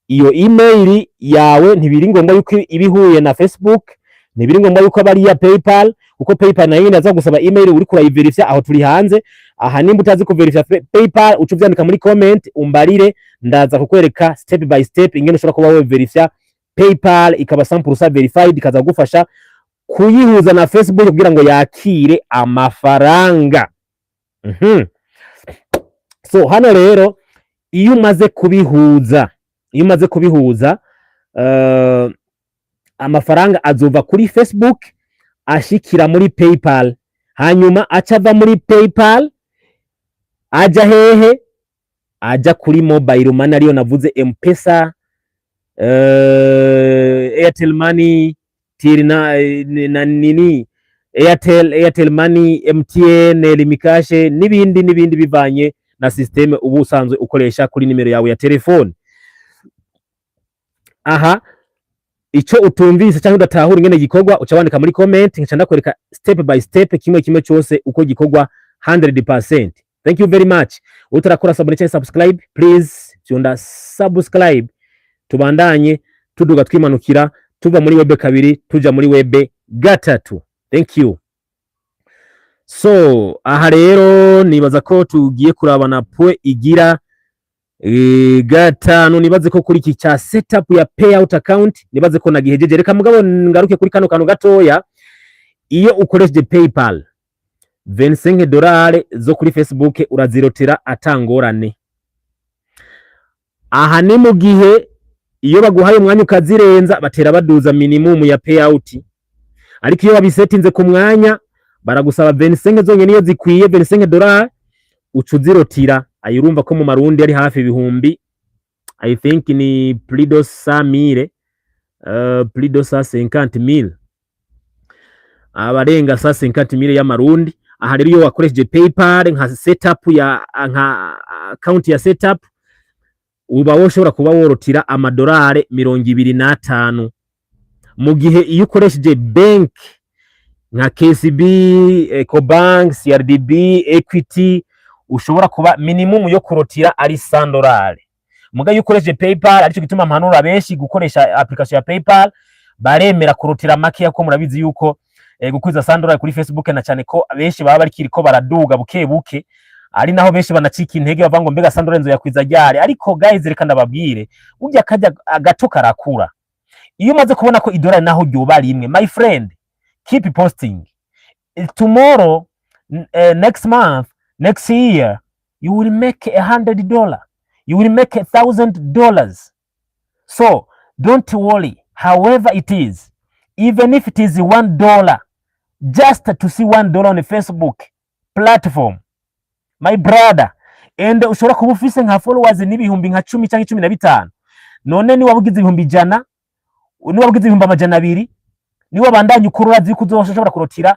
Iyo email yawe ntibiri ngombwa yuko iba ihuye na Facebook, ntibiri ngombwa yuko aba ari iya PayPal, kuko PayPal nayo nyine aza gusaba email uriko urayiverifya. Aho turi hanze aha, nimba utazi kuverifya PayPal, uca uvyandika muri comment umbarire, ndaza kukwereka step by step ingene ushobora kuba weverifya PayPal ikaba 100% verified, ikaza kugufasha kuyihuza na Facebook kugira ngo yakire amafaranga. So hano rero iyo umaze kubihuza, amafaranga azova kuri Facebook ashikira muri PayPal, hanyuma aca ava muri PayPal aja hehe? Aja kuri mobile money, ariyo navuze M-Pesa, Airtel Money, Till na nini, Airtel Money, MTN, Lumicash n'ibindi n'ibindi, bivanye na système uba usanzwe ukoresha kuri nimero yawe ya telefone. Aha ico utumvise cyangwa udatahura ingene gikorwa, uca wandika muri comment, nkaca ndakwereka step by step kimwe kimwe cyose uko gikorwa 100%. Thank you very much. Utarakora s'abonner cyangwa subscribe, please fyonda subscribe, tubandanye tuduga twimanukira, tuva muri web 2 tuja muri web 3. Thank you. So aha rero nibaza ko tugiye kurabana point igira 5. Nibaze ko kuri iki cya setup ya payout account nibaze ko nagihejeje. Reka mugabo ngaruke kuri kano kantu gatoya. Iyo ukoresheje PayPal, 25 dollars zo kuri Facebook urazirotira atangorane. Aha ni mu gihe iyo baguhaye umwanya ukazirenza, batera baduza minimum ya payout, ariko iyo babisetinze ku mwanya baragusaba 25 zonyene. Iyo zikwiye 25 dollars, uca uzirotira. Ayo urumva ko mu marundi ari hafi ibihumbi, I think ni plus de 100 000, plus de 150 000, abarenga 150 000 y'amarundi. Aha rero iyo wakoresheje PayPal nka setup ya nka account ya setup, uba woshobora kuba worotira amadolari 25, mu gihe iyo ukoresheje bank nka KCB, Ecobank, CRDB, Equity, ushobora kuba minimum yo kurotira ari 100 dollars. Muga iyo ukoresheje PayPal, arico gituma mpanura benshi gukoresha application ya PayPal, baremera kurotira make, ko murabizi yuko gukwiza 100 dollars kuri Facebook, na cyane ko benshi baba barikiriko baraduga buke buke, ari naho benshi banacika intege, bavuga ngo mbega 100 dollars nzoyakwiza ryari? Ariko guys, reka ndababwire, burya kajya agato karakura. Iyo umaze kubona ko idolari naho ryoba rimwe, my friend, keep posting. Tomorrow, next month, next year, you will make $100, you will make $1,000. So don't worry. However it is, even if it is $1, just to see $1 on Facebook platform, my brother. And ushobora kuba ufise nka followers n'ibihumbi nka 10 cyangwa 15. None ni wabugize 100,000, ni wabugize 200,000, ni wabandanya ukora, urazi yuko uzoshobora kurotira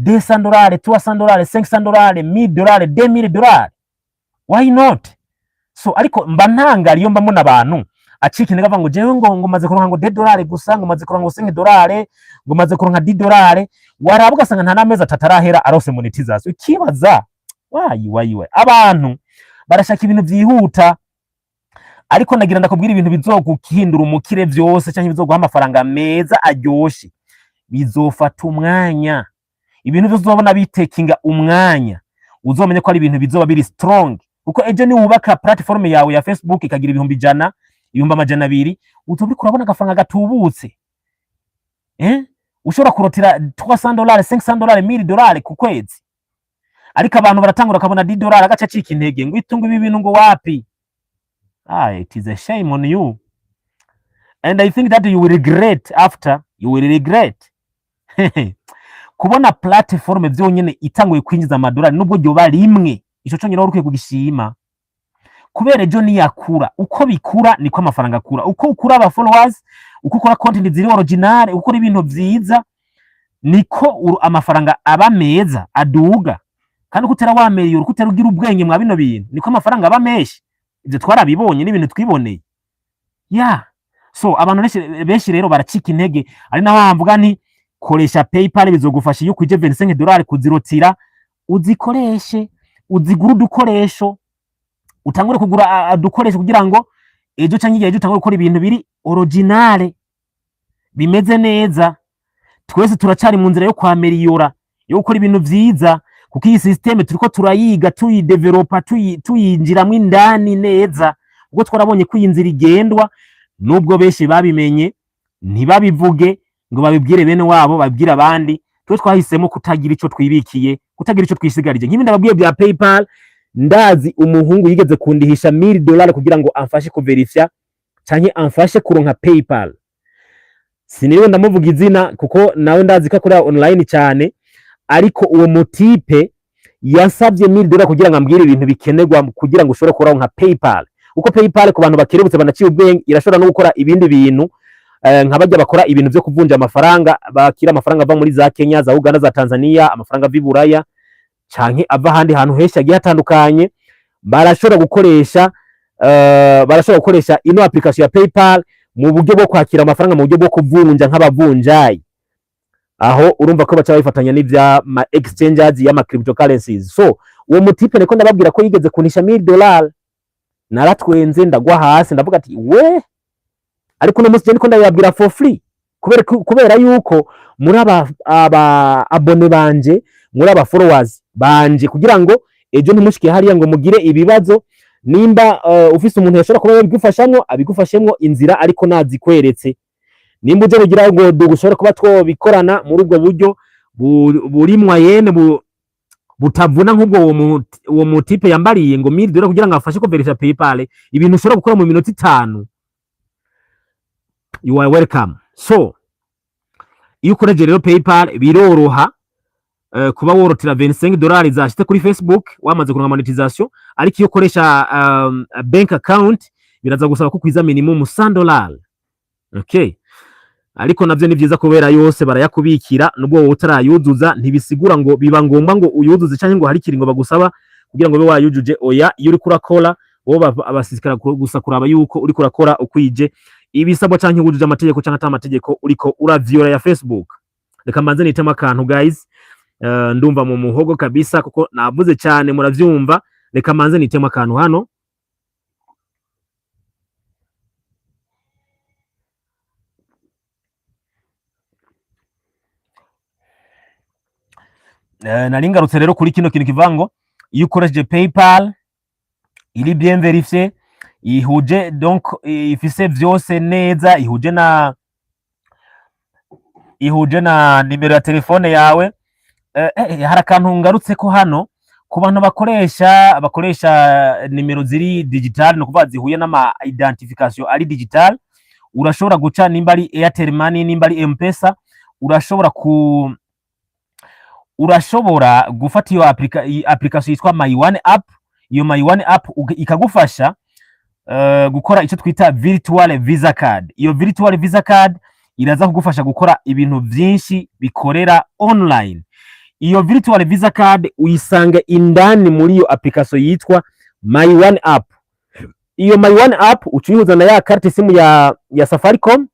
200 dollars, 300 dollars, 500 dollars, 1000 dollars, 2000 dollars. Why not? So ariko mba ntangara iyo mba mbona abantu acika intege, avuga ngo jewe ngo maze kuronka ngo 2 dollars gusa, ngo maze kuronka ngo 5 dollars, ngo maze kuronka 10 dollars. Waraba ugasanga nta n'amezi 3 arahera arose monetization. Ukibaza wayi wayi wayi. Abantu barashaka ibintu vyihuta, ariko nagira ndakubwira, ibintu bizoguhindura umukire vyose canke bizoguha amafaranga meza aryoshe bizofata umwanya. Ibintu vyose uzobona bitekinga umwanya, uzomenya ko ari ibintu bizoba biri strong, kuko ejo niwubaka platform yawe ya Facebook ikagira 100,000, 200,000, uzoba uriko urabona agafaranga gatubutse, eh? Ushobora kurotira 300 dollars, 500 dollars, 1000 dollars ku kwezi. Ariko abantu baratangura bakabona 10 dollars, agaca acika intege ngo itungo ibi bintu ngo wapi. Ah, it is a shame on you, and I think that you will regret after. You will regret kubona platform vyonyene itanguye kwinjiza amadolari, nubwo ryoba rimwe. Ico conyene wari ukwiye kugishima, kubera ejo niyakura, uko bikura niko amafaranga akura. Uko ukura aba followers, uko ukora content ziri original, uko ukora ibintu vyiza, niko amafaranga aba meza, aduga. Kandi uko utera wameyura, uko utera ugira ubwenge mwa bino bintu, niko amafaranga aba menshi. Ivyo twarabibonye, n'ibintu twiboneye ya. So abantu benshi benshi rero baracika intege, ari naho mvuga nti koresha PayPal, bizogufasha. Iyo kwije 25 dollars kuzirotira, uzikoreshe uzigure udukoresho, utangure kugura udukoresho kugira ngo ejo canke igihe ejo utangure gukora ibintu biri original, bimeze neza. Twese turacari mu nzira yo kwameriyora, yo gukora ibintu vyiza, kuko iyi système turiko turayiga, tuyidevelopa, tuyinjiramwo indani neza, kuko twarabonye ko iyi nzira igendwa, nubwo benshi babimenye ntibabivuge ngo babibwire bene wabo, babibwire abandi. Twe twahisemo kutagira ico twibikiye, kutagira ico twisigarije. Nk'ibi ndababwiye bya PayPal, ndazi umuhungu yigeze kundihisha 1000 dollars kugira ngo amfashe kuverifya canke amfashe kuronka PayPal. Siniriwe ndamuvuga izina, kuko nawe ndazi ko akorera online cyane, ariko uwo mutipe yasabye 1000 dollars kugira ngo ambwire ibintu bikenerwa kugira ngo ushobore kuronka PayPal, kuko PayPal, ku bantu bakerebutse banaciye ubwenge, irashobora no gukora ibindi bintu, nka bajya bakora ibintu byo kuvunja amafaranga, bakira amafaranga ava muri za Kenya, za Uganda, za Tanzania, amafaranga ava i Buraya canke ava ahandi hantu henshi hagiye hatandukanye. Barashobora gukoresha ino application ya PayPal mu buryo bwo kwakira amafaranga, mu buryo bwo kuvunja nk'abavunjayi. Aho urumva ko baca babifatanya n'ivya ma exchanges y'ama cryptocurrencies. So uwo mutipe niko ndababwira ko yigeze kunisha 1000 dollars, naratwenze ndagwa hasi, ndavuga ati we. Ariko uno munsi je niko ndabibabwira for free, kubera yuko muri aba abonnés banje, muri aba followers banje, kugira ngo ejo ntimushike hariya ngo mugire ibibazo. Nimba ufise umuntu yashobora kuba yabigufashamwo, abigufashemwo inzira, ariko nazikweretse. Nimba uje kugira ngo dushobore kuba twobikorana muri ubwo buryo buri mwayene. Butavuna nk'ubwo uwo mu type yambariye ngo $1000 kugira ngo afashe ko verifya PayPal, ibintu ushobora gukora mu minota 5. You are welcome. So iyo ukoresheje rero PayPal biroroha kuba worotira $25 zashitse kuri Facebook wamaze kuronka monetization. Ariko iyo ukoresha bank account biraza gusaba ko kwiza minimum $100. Okay, ariko navyo ni vyiza kubera yose barayakubikira nubwo wowe utarayuzuza. Ntibisigura ngo biba ngombwa ngo uyuzuze canke ngo hari ikiringo bagusaba kugira ngo ube wayujuje. Oya, iyo uriko urakora wowe abasikara gusa kuraba yuko uriko urakora ukwije ibisabwa canke wujuje amategeko canke ata amategeko uriko uravyora ya Facebook. Reka mbanze nitema akantu, guys. Ndumva mu muhogo kabisa kuko navuze cyane, muravyumva. Reka mbanze nitema akantu hano. Nari ngarutse rero kuri kino kintu kivuga ngo iyo ukoresheje PayPal iri bien vérifié, ihuje, donc ifise vyose neza, ihuje na nimero ya telefone yawe. Hari akantu ngarutse ko hano ku bantu bakoresha nimero ziri digital, no kuvuga zihuye n'ama identification ari digital. Urashobora guca nimba ari Airtel Money, nimba ari M-Pesa, urashobora gufata iyo application yitwa My One App. Iyo My One App ikagufasha gukora icyo twita virtual visa card. Iyo virtual visa card iraza kugufasha gukora ibintu byinshi bikorera online. Iyo virtual visa card uyisanga indani muri iyo application yitwa My One App. Iyo My One App uca uyihuza na ya carte simu ya Safaricom.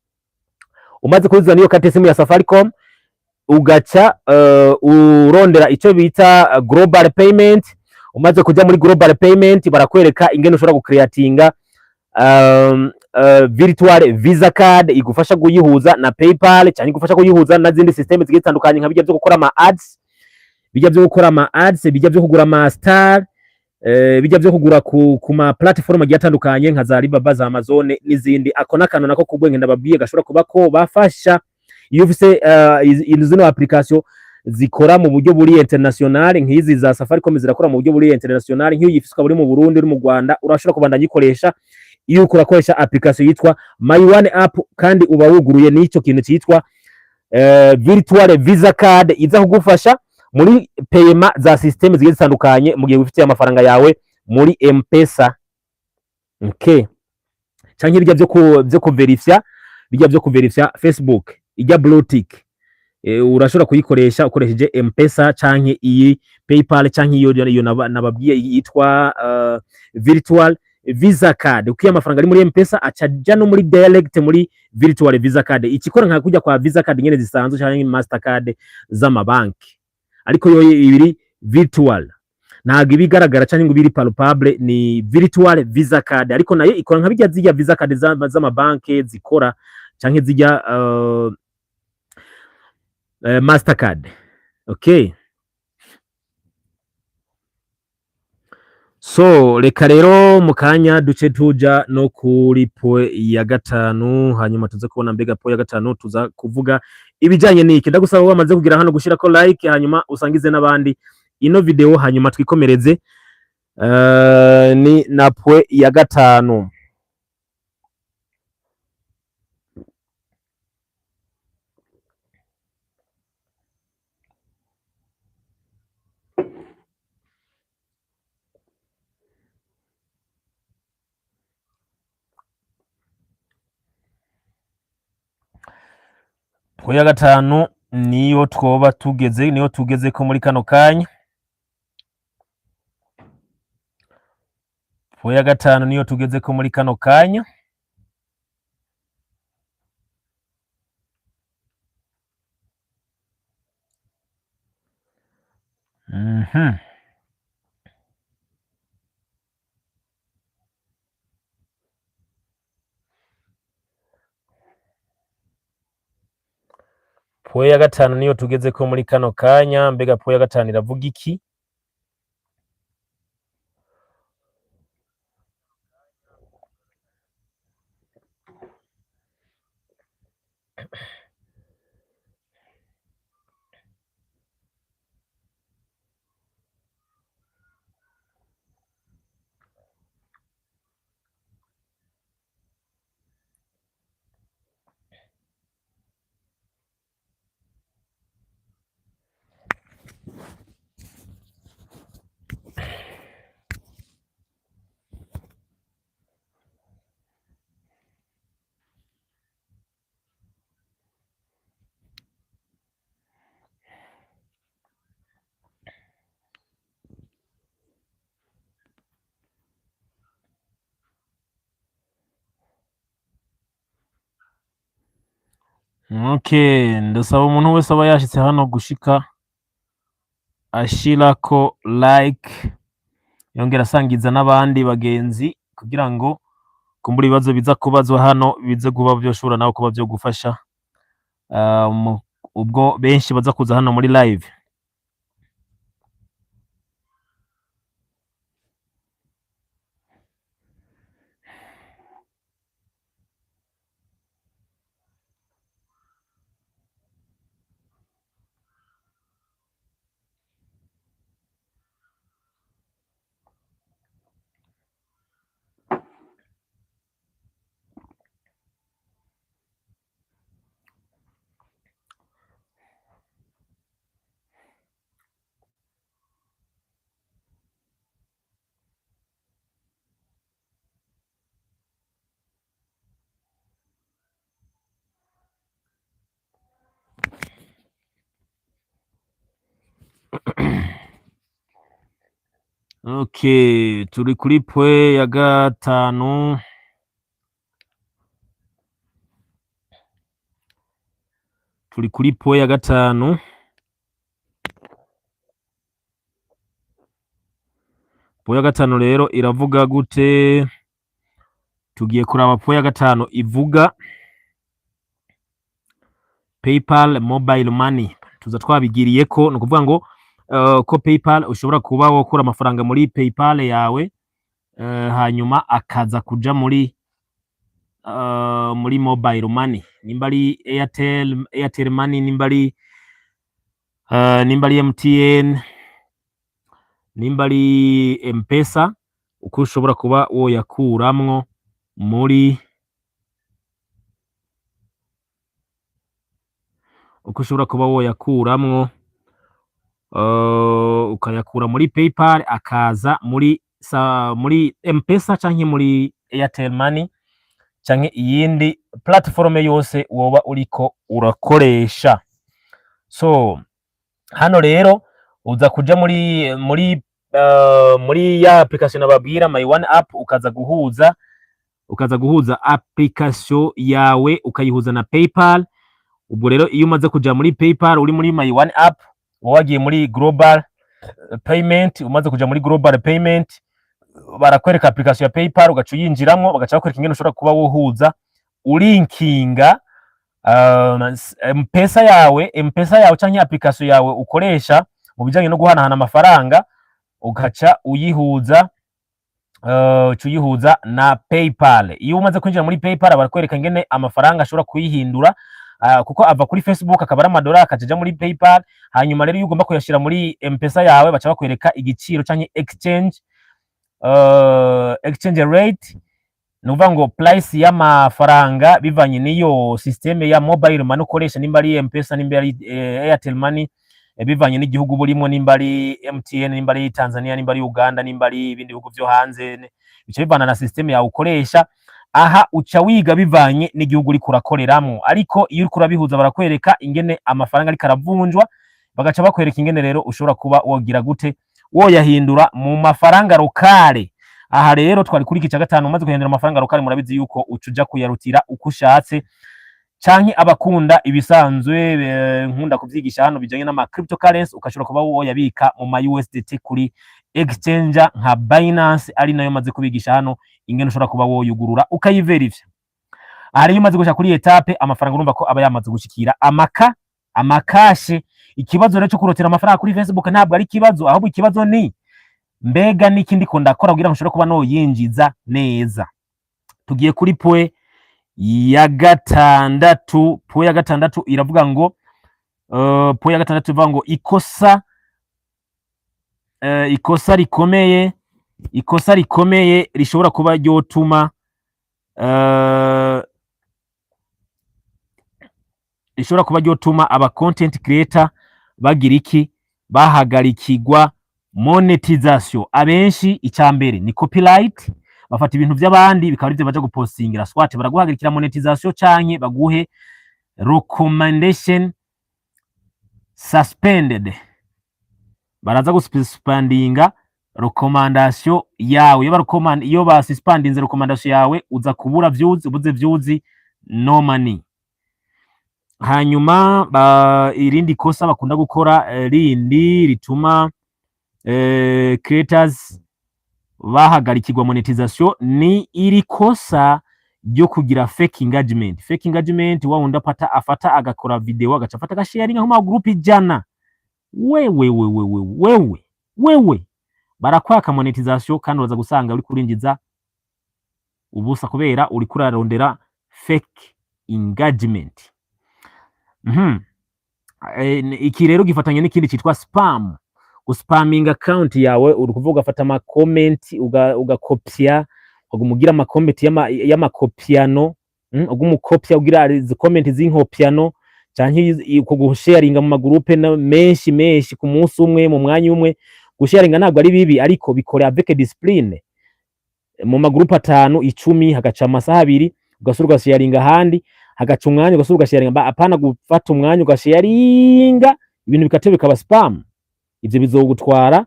Umaze kuyihuza n'iyo carte simu ya Safaricom, ugaca urondera icyo bita global payment. Umaze kujya muri global payment, barakwereka ingene ushobora gucreatinga virtual visa card igufasha kuyihuza na PayPal cyangwa igufasha kuyihuza na zindi system zigiye zitandukanye, nka bijya byo gukora ama ads, bijya byo gukora ama ads, bijya byo kugura ama star, bijya byo kugura ku ma platform agiye atandukanye nka za Alibaba, za Amazon n'izindi. Ako n'akantu nako kubwenge ndababwiye gashobora kuba ko bafasha iyo ufise zino application zikora mu buryo buri international. Nk'izi za Safaricom zirakora mu buryo buri international. Nk'iyo uyifise ukaba uri mu Burundi, uri mu Rwanda, urashobora kubandanya uyikoresha iyo uriko urakoresha application yitwa My One App, kandi uba wuguruye n'icyo kintu cyitwa virtual visa card iza kugufasha muri payment za system zigiye zitandukanye mu gihe wifitiye amafaranga yawe muri M-Pesa. Okay, canke bijya byo kuverifya, bijya byo kuverifya Facebook, ijya blue tick, urashobora kuyikoresha ukoresheje M-Pesa canke iyi PayPal canke iyo nababwiye yitwa virtual visa card. Uko iyo amafaranga ari muri M-Pesa acaja no muri direct muri virtual visa card, ikikora nka kujya kwa visa card nyene zisanzwe canke Mastercard z'amabanki, ariko yo ibiri virtual, ntabwo iba igaragara canke ngo ibiri palpable. Ni virtual visa card, ariko nayo ikora nka bijya zijya visa card z'amabanki zikora canke zijya Mastercard. Okay, so reka rero mu kanya duce tuja no kuri point ya gatanu, hanyuma tuze kubona mbega point ya gatanu tuza kuvuga ibijanye n'iki. Ndagusaba wamaze kugira hano gushirako like, hanyuma usangize n'abandi ino video, hanyuma twikomereze ni na point ya gatanu. Point ya gatanu niyo twoba tugeze, niyo tugeze ko muri kano kanya. Point ya gatanu niyo tugeze ko muri kano kanya. Point ya gatanu niyo tugeze ko muri kano kanya. Mbega point ya gatanu iravuga iki? Okay, ndasaba umuntu wese aba yashitse hano gushika ashirako like, yongera asangiza n'abandi bagenzi kugira ngo kumbura ibibazo biza kubazwa hano bize kuba vyoshobora nawe kuba vyo gufasha ubwo benshi baza kuza hano muri live. Okay, turi kuri point ya gatanu. Turi kuri point ya gatanu. Point ya gatanu rero iravuga gute? Tugiye kuraba point ya gatanu ivuga PayPal mobile money. Tuza twabigiriyeko, ni ukuvuga ngo ko PayPal ushobora kuba wokura amafaranga muri PayPal yawe, hanyuma akaza kuja muri mobile money, nimba ari Airtel Money, nimba ari MTN, nimba ari M-Pesa, uko ushobora kuba woyakuramwo muri uko ushobora kuba woyakuramwo, ukayakura muri PayPal akaza muri M-Pesa canke muri Airtel Money canke iyindi platform yose woba uriko urakoresha. So hano rero uza kuja muri ya application nababwira, My One App, ukaza guhuza application yawe ukayihuza na PayPal. Ubwo rero iyo umaze kuja muri PayPal uri muri My One App, uba wagiye muri global payment. Umaze kuja muri global payment, barakwereka application ya PayPal, ugaca uyinjiramwo, bagaca bakwereka ingene ushobora kuba wohuza ulinkinga M-Pesa yawe canke application yawe ukoresha mu bijanye no guhanahana amafaranga, ugaca uyihuza uca uyihuza na PayPal. Iyo umaze kwinjira muri PayPal, barakwereka ingene amafaranga ashobora kuyihindura, kuko ava kuri Facebook akaba ari amadolari akaja aja muri PayPal. Hanyuma rero iyo ugomba kuyashira muri M-Pesa yawe, baca bakwereka igiciro canke exchange rate, ni ukuvuga ngo price y'amafaranga bivanye n'iyo système ya mobile money ukoresha, nimba ari M-Pesa, nimba ari Airtel Money, bivanye n'igihugu burimo, nimba ari MTN, nimba ari Tanzania, nimba ari Uganda, nimba ari ibindi bihugu vyo hanze, bica bivana na système yawe ukoresha. Aha uca wiga bivanye n'igihugu uriko urakoreramwo, ariko iyo uriko urabihuza barakwereka ingene amafaranga ariko aravunjwa, bagaca bakwereka ingene rero ushobora kuba wogira gute woyahindura mu mafaranga locale. Aha rero twari kuri iki cya gatanu. Umaze guhindura amafaranga locale, murabizi yuko uca uja kuyarutira uko ushatse, canke abakunda ibisanzwe, nkunda kuvyigisha hano, bijanye n'ama cryptocurrency, ukashobora kuba woyabika mu ma USDT kuri exchange nka Binance, ari nayo maze kubigisha hano ingene ushobora kuba woyugurura ukayiverifya. Aha rero iyo umaze gushika kuri étape, amafaranga urumva ko aba yamaze gushikira amakashe. Ikibazo rero cyo kurotera amafaranga kuri Facebook ntabwo ari ikibazo, ahubwo ikibazo ni mbega niki ndiko ndakora kugira ngo nshobore kuba noyinjiza neza? Tugiye kuri point ya gatandatu. Point ya gatandatu iravuga ngo point ya gatandatu ivuga ngo ikosa rikomeye rishobora kuba ryotuma aba content creator bagira iki? bahagarikirwa monetization abenshi, icya mbere ni copyright. Bafata ibintu by'abandi bikaba arivyo baja gupostingira, soit baraguhagarikira monetization canke baguhe recommendation suspended. Baraza gususpendinga recommandation yawe. Iyo barecommand, iyo basuspendinze recommandation yawe, uza kubura views. Ubuze views, no money. Hanyuma irindi kosa bakunda gukora rindi rituma creators bahagarikirwa monetization ni iri kosa ryo kugira fake engagement. Fake engagement, wa wundi apata afata agakora video, agaca afata agasharinga nko mu group 100. Wewe, wewe, wewe, wewe, wewe, barakwaka monetization kandi uraza gusanga uri kurinjiza ubusa kubera uri kurarondera fake engagement. Iki rero gifatanye n'ikindi cyitwa spam, guspaminga account yawe. Uri kuvuga ugafata ama comment, ugakopya, ukaguma ugira ama comment y'amakopiano, uguma ukopya, ugira izi comment z'inkopiano, canke uko gusharinga mu magroupe menshi menshi ku munsi umwe, mu mwanya umwe. Gusharinga ntabwo ari bibi, ariko bikore avec discipline. Mu magroupe 5, 10, hagaca amasaha 2, ugasubira ugasharinga ahandi, hagaca umwanya, ugasubira ugasharinga. Apana gufata umwanya ugasharinga ibintu bikate bikaba spam. Ivyo bizogutwara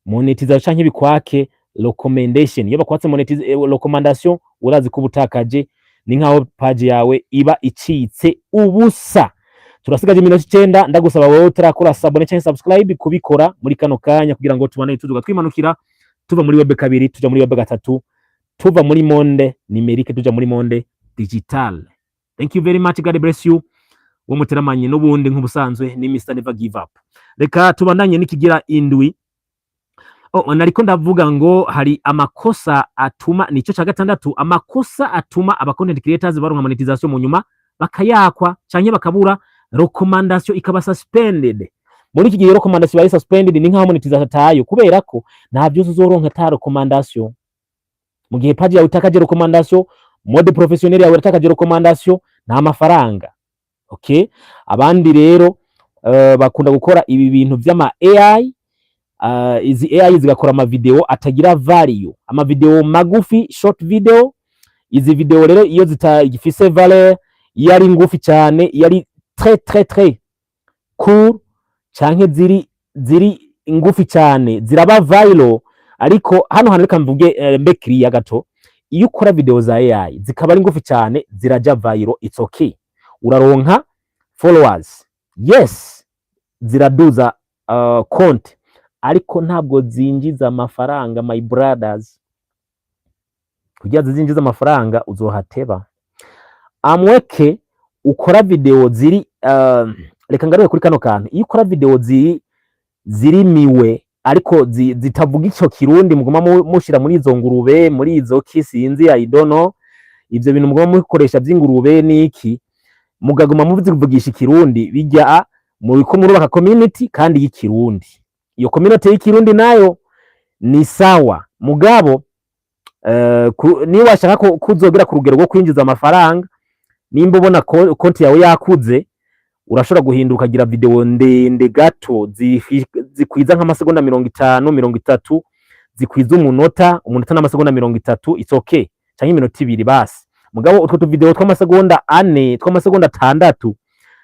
monetization canke bikwake recommendation. Iyo bakwatse recommandation, urazi ko ubutakaje, ni nkaho page yawe iba icitse ubusa. Turasigaje iminota 9. Ndagusaba wowe utarakora s'abonner cyangwa subscribe kubikora muri kano kanya kugira ngo tubane tuduga twimanukira, tuva muri web 2 tuja muri web 3, tuva muri monde numérique tuja muri monde digital. Thank you very much, God bless you. Wo muteramanye n'ubundi nk'ubusanzwe ni Mr Never Give Up. Reka tubandanye n'ikigira indwi. Oh, nariko ndavuga ngo hari amakosa atuma, nico ca gatandatu, amakosa atuma aba content creators baronka monetization mu nyuma bakayakwa canke bakabura recommandation, ikaba suspended. Muri iki gihe recommandation bari suspended, ni nkaho monetization atayo, kubera ko nta vyose uzoronka ata recommandation. Mu gihe page yawe itakaje recommandation, mode professionnel yawe itakaje recommandation, nta mafaranga. Okay, abandi rero bakunda gukora ibi bintu vy'ama AI. Izi AI zigakora ama video atagira value, ama video magufi, short video. Izi video rero iyo zitagifise valeur, iyo ari ngufi cyane, iyo ari très très très court canke ziri ngufi cyane, ziraba viral. Ariko hano hantu reka mvuge, mbe clear gato. Iyo ukora video za AI zikaba ari ngufi cyane, ziraja viral, it's okay, uraronka followers, yes, ziraduza konti, ariko ntabwo zinjiza amafaranga, my brothers. Kugira zinjiza amafaranga uzohateba amweke ukora video ziri reka ngaruke kuri kano kantu. Iyo ukora video ziri zirimiwe ariko zitavuga ico Kirundi muguma mushira muri izo ngurube, muri izo ki, sinzi, I don't know, ivyo bintu muguma mukoresha vy'ingurube niki, mugaguma muzivugisha Ikirundi, bijya muriko murubaka community kandi y'Ikirundi. Iyo community y'Ikirundi nayo ni sawa, mugabo niba washaka ko kuzogera ku rugero rwo kwinjiza amafaranga, nimba ubona konti yawe yakuze, urashobora guhinduka ukagira video ndende gato zikwiza nk'amasegonda 50, 30, zikwiza umunota, umunota n'amasegonda 30, it's okay, canke iminota 2 basi. Mugabo utwo tuvideo tw'amasegonda 4, tw'amasegonda 6,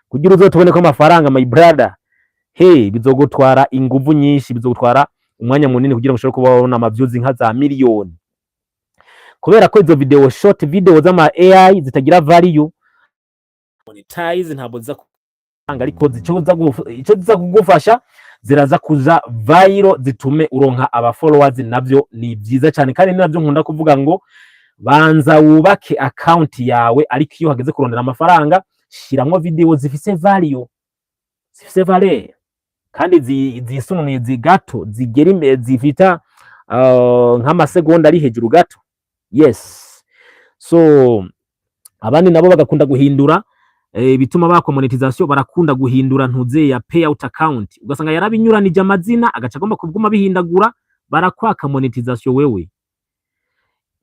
kugira uzotubone ko amafaranga, my brother, hey, bizogutwara inguvu nyinshi, bizogutwara umwanya munini kugira ngo ushobore kuba wabona ama views nka za miliyoni, kubera ko izo video, short video z'ama AI zitagira value, monetize ntabwo ziza kutanga, ariko ico ziza kugufasha, ziraza kuza viral, zitume uronka aba followers. Navyo ni vyiza cyane, kandi ni navyo nkunda kuvuga ngo banza wubake account yawe, ariko iyo hageze kurondera amafaranga, shiramwo video zifise value, zifise valeur, kandi zisununuye zigato, zigera imbere, zifita nk'amasegonda ari hejuru gato. Yes, so abandi nabo bagakunda guhindura bituma bakwa monetization. Barakunda guhindura ntuze ya payout account, ugasanga yarabinyuranije amazina, agaca agomba kuguma bihindagura, barakwaka monetization. Wewe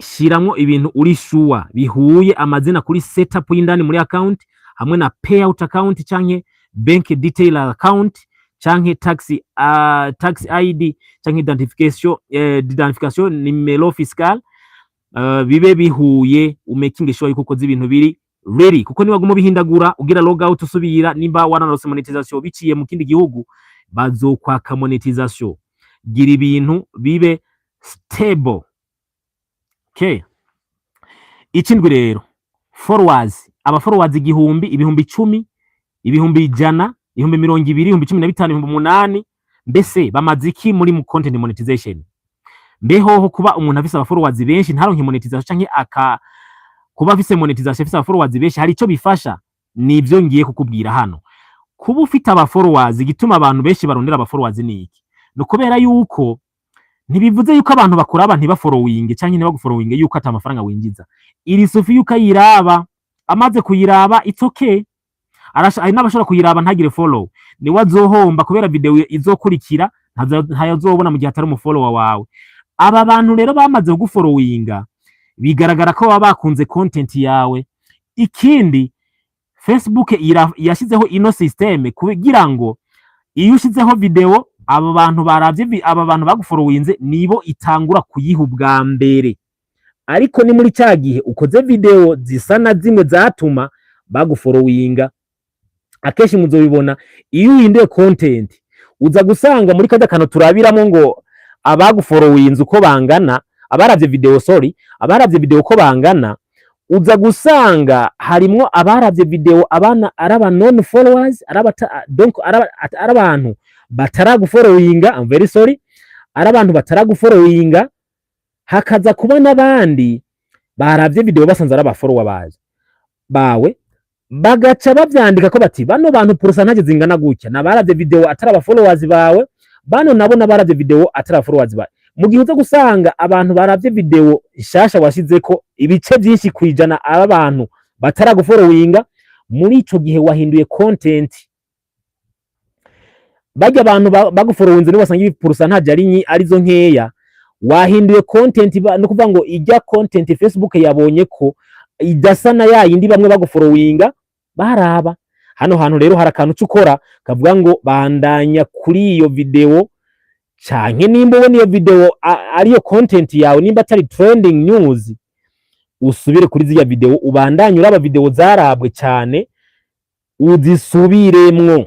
shiramwo ibintu uri sure bihuye amazina kuri setup y'indani muri account hamwe na payout account canke bank detail account. canke tax ID canke identification numéro fiscal, bibe bihuye. Umaking sure yuko ukoze ibintu biri ready, kuko niba waguma ubihindagura, ugira log out, usubira, nimba wanaronse monetization biciye mu kindi gihugu, bazokwaka monetization. Gira ibintu bibe stable, okay? Ikindwi rero, followers. Aba followers 1000, 10.000, 100.000, 20.000, 15.000, 8.000, mbese bamaze iki muri mu content monetization? Mbehoho kuba umuntu afise aba followers benshi ntaronke monetization, canke aka kuba afise monetization afise aba followers benshi, hari ico bifasha? Nivyo ngiye kukubwira hano. Kuba ufite aba followers, igituma abantu benshi barondera aba followers ni iki? Ni ukubera yuko ntibivuze yuko abantu bakuraba ntibafollowinge canke ntibagufollowinge yuko ata amafaranga winjiza. Iri sufi yuko ayiraba, amaze kuyiraba, it's okay. Hari n'abashobora kuyiraba ntagire follow. Niwe azohomba, kubera video izokurikira ntayo azobona mu gihe atari umufollower wawe. Aba bantu rero bamaze kugufollowinga, bigaragara ko baba bakunze content yawe. Ikindi, Facebook yashyizeho ino système kugira ngo iyo ushizeho video, aba bantu baravye aba bantu bagufollowinze nibo itangura kuyiha ubwa mbere. Ariko ni muri cya gihe ukoze video zisa na zimwe zatuma bagufollowinga. Akenshi muzobibona, iyo uhinduye content, uza gusanga muri kajya kantu turabiramo ngo abagufollowinze uko bangana, abaravye video, sorry, abaravye video uko bangana, uza gusanga harimwo abaravye video abana araba non followers, araba donc araba ari abantu bataragufollowinga, I'm very sorry, ari abantu bataragufollowinga, hakaza kuba n'abandi baravye video basanze ari abafollower baje bawe, bagaca bavyandika ko bati bano bantu pourcentage zingana gutya nabaravye video atari aba followers bawe, bano nabo nabaravye video atari aba followers bawe. Mu gihe uza gusanga abantu baravye video nshasha washizeko ibice byinshi kwijana aba bantu bataragufollowinga, muri ico gihe wahinduye content. Barya abantu bagufollowinze nibo basanga ibi pourcentage ari arizo nkeya. Wahinduye content, no kuvuga ngo ijya content Facebook yabonye ko idasa na ya yindi bamwe bagufollowinga baraba. Hano hantu rero hari akantu uca ukora kavuga ngo bandanya kuri iyo video, canke nimba ubona iyo video ariyo content yawe, nimba atari trending news, usubire kuri ziriya video, ubandanye uraba video zarabwe cyane, uzisubiremwo.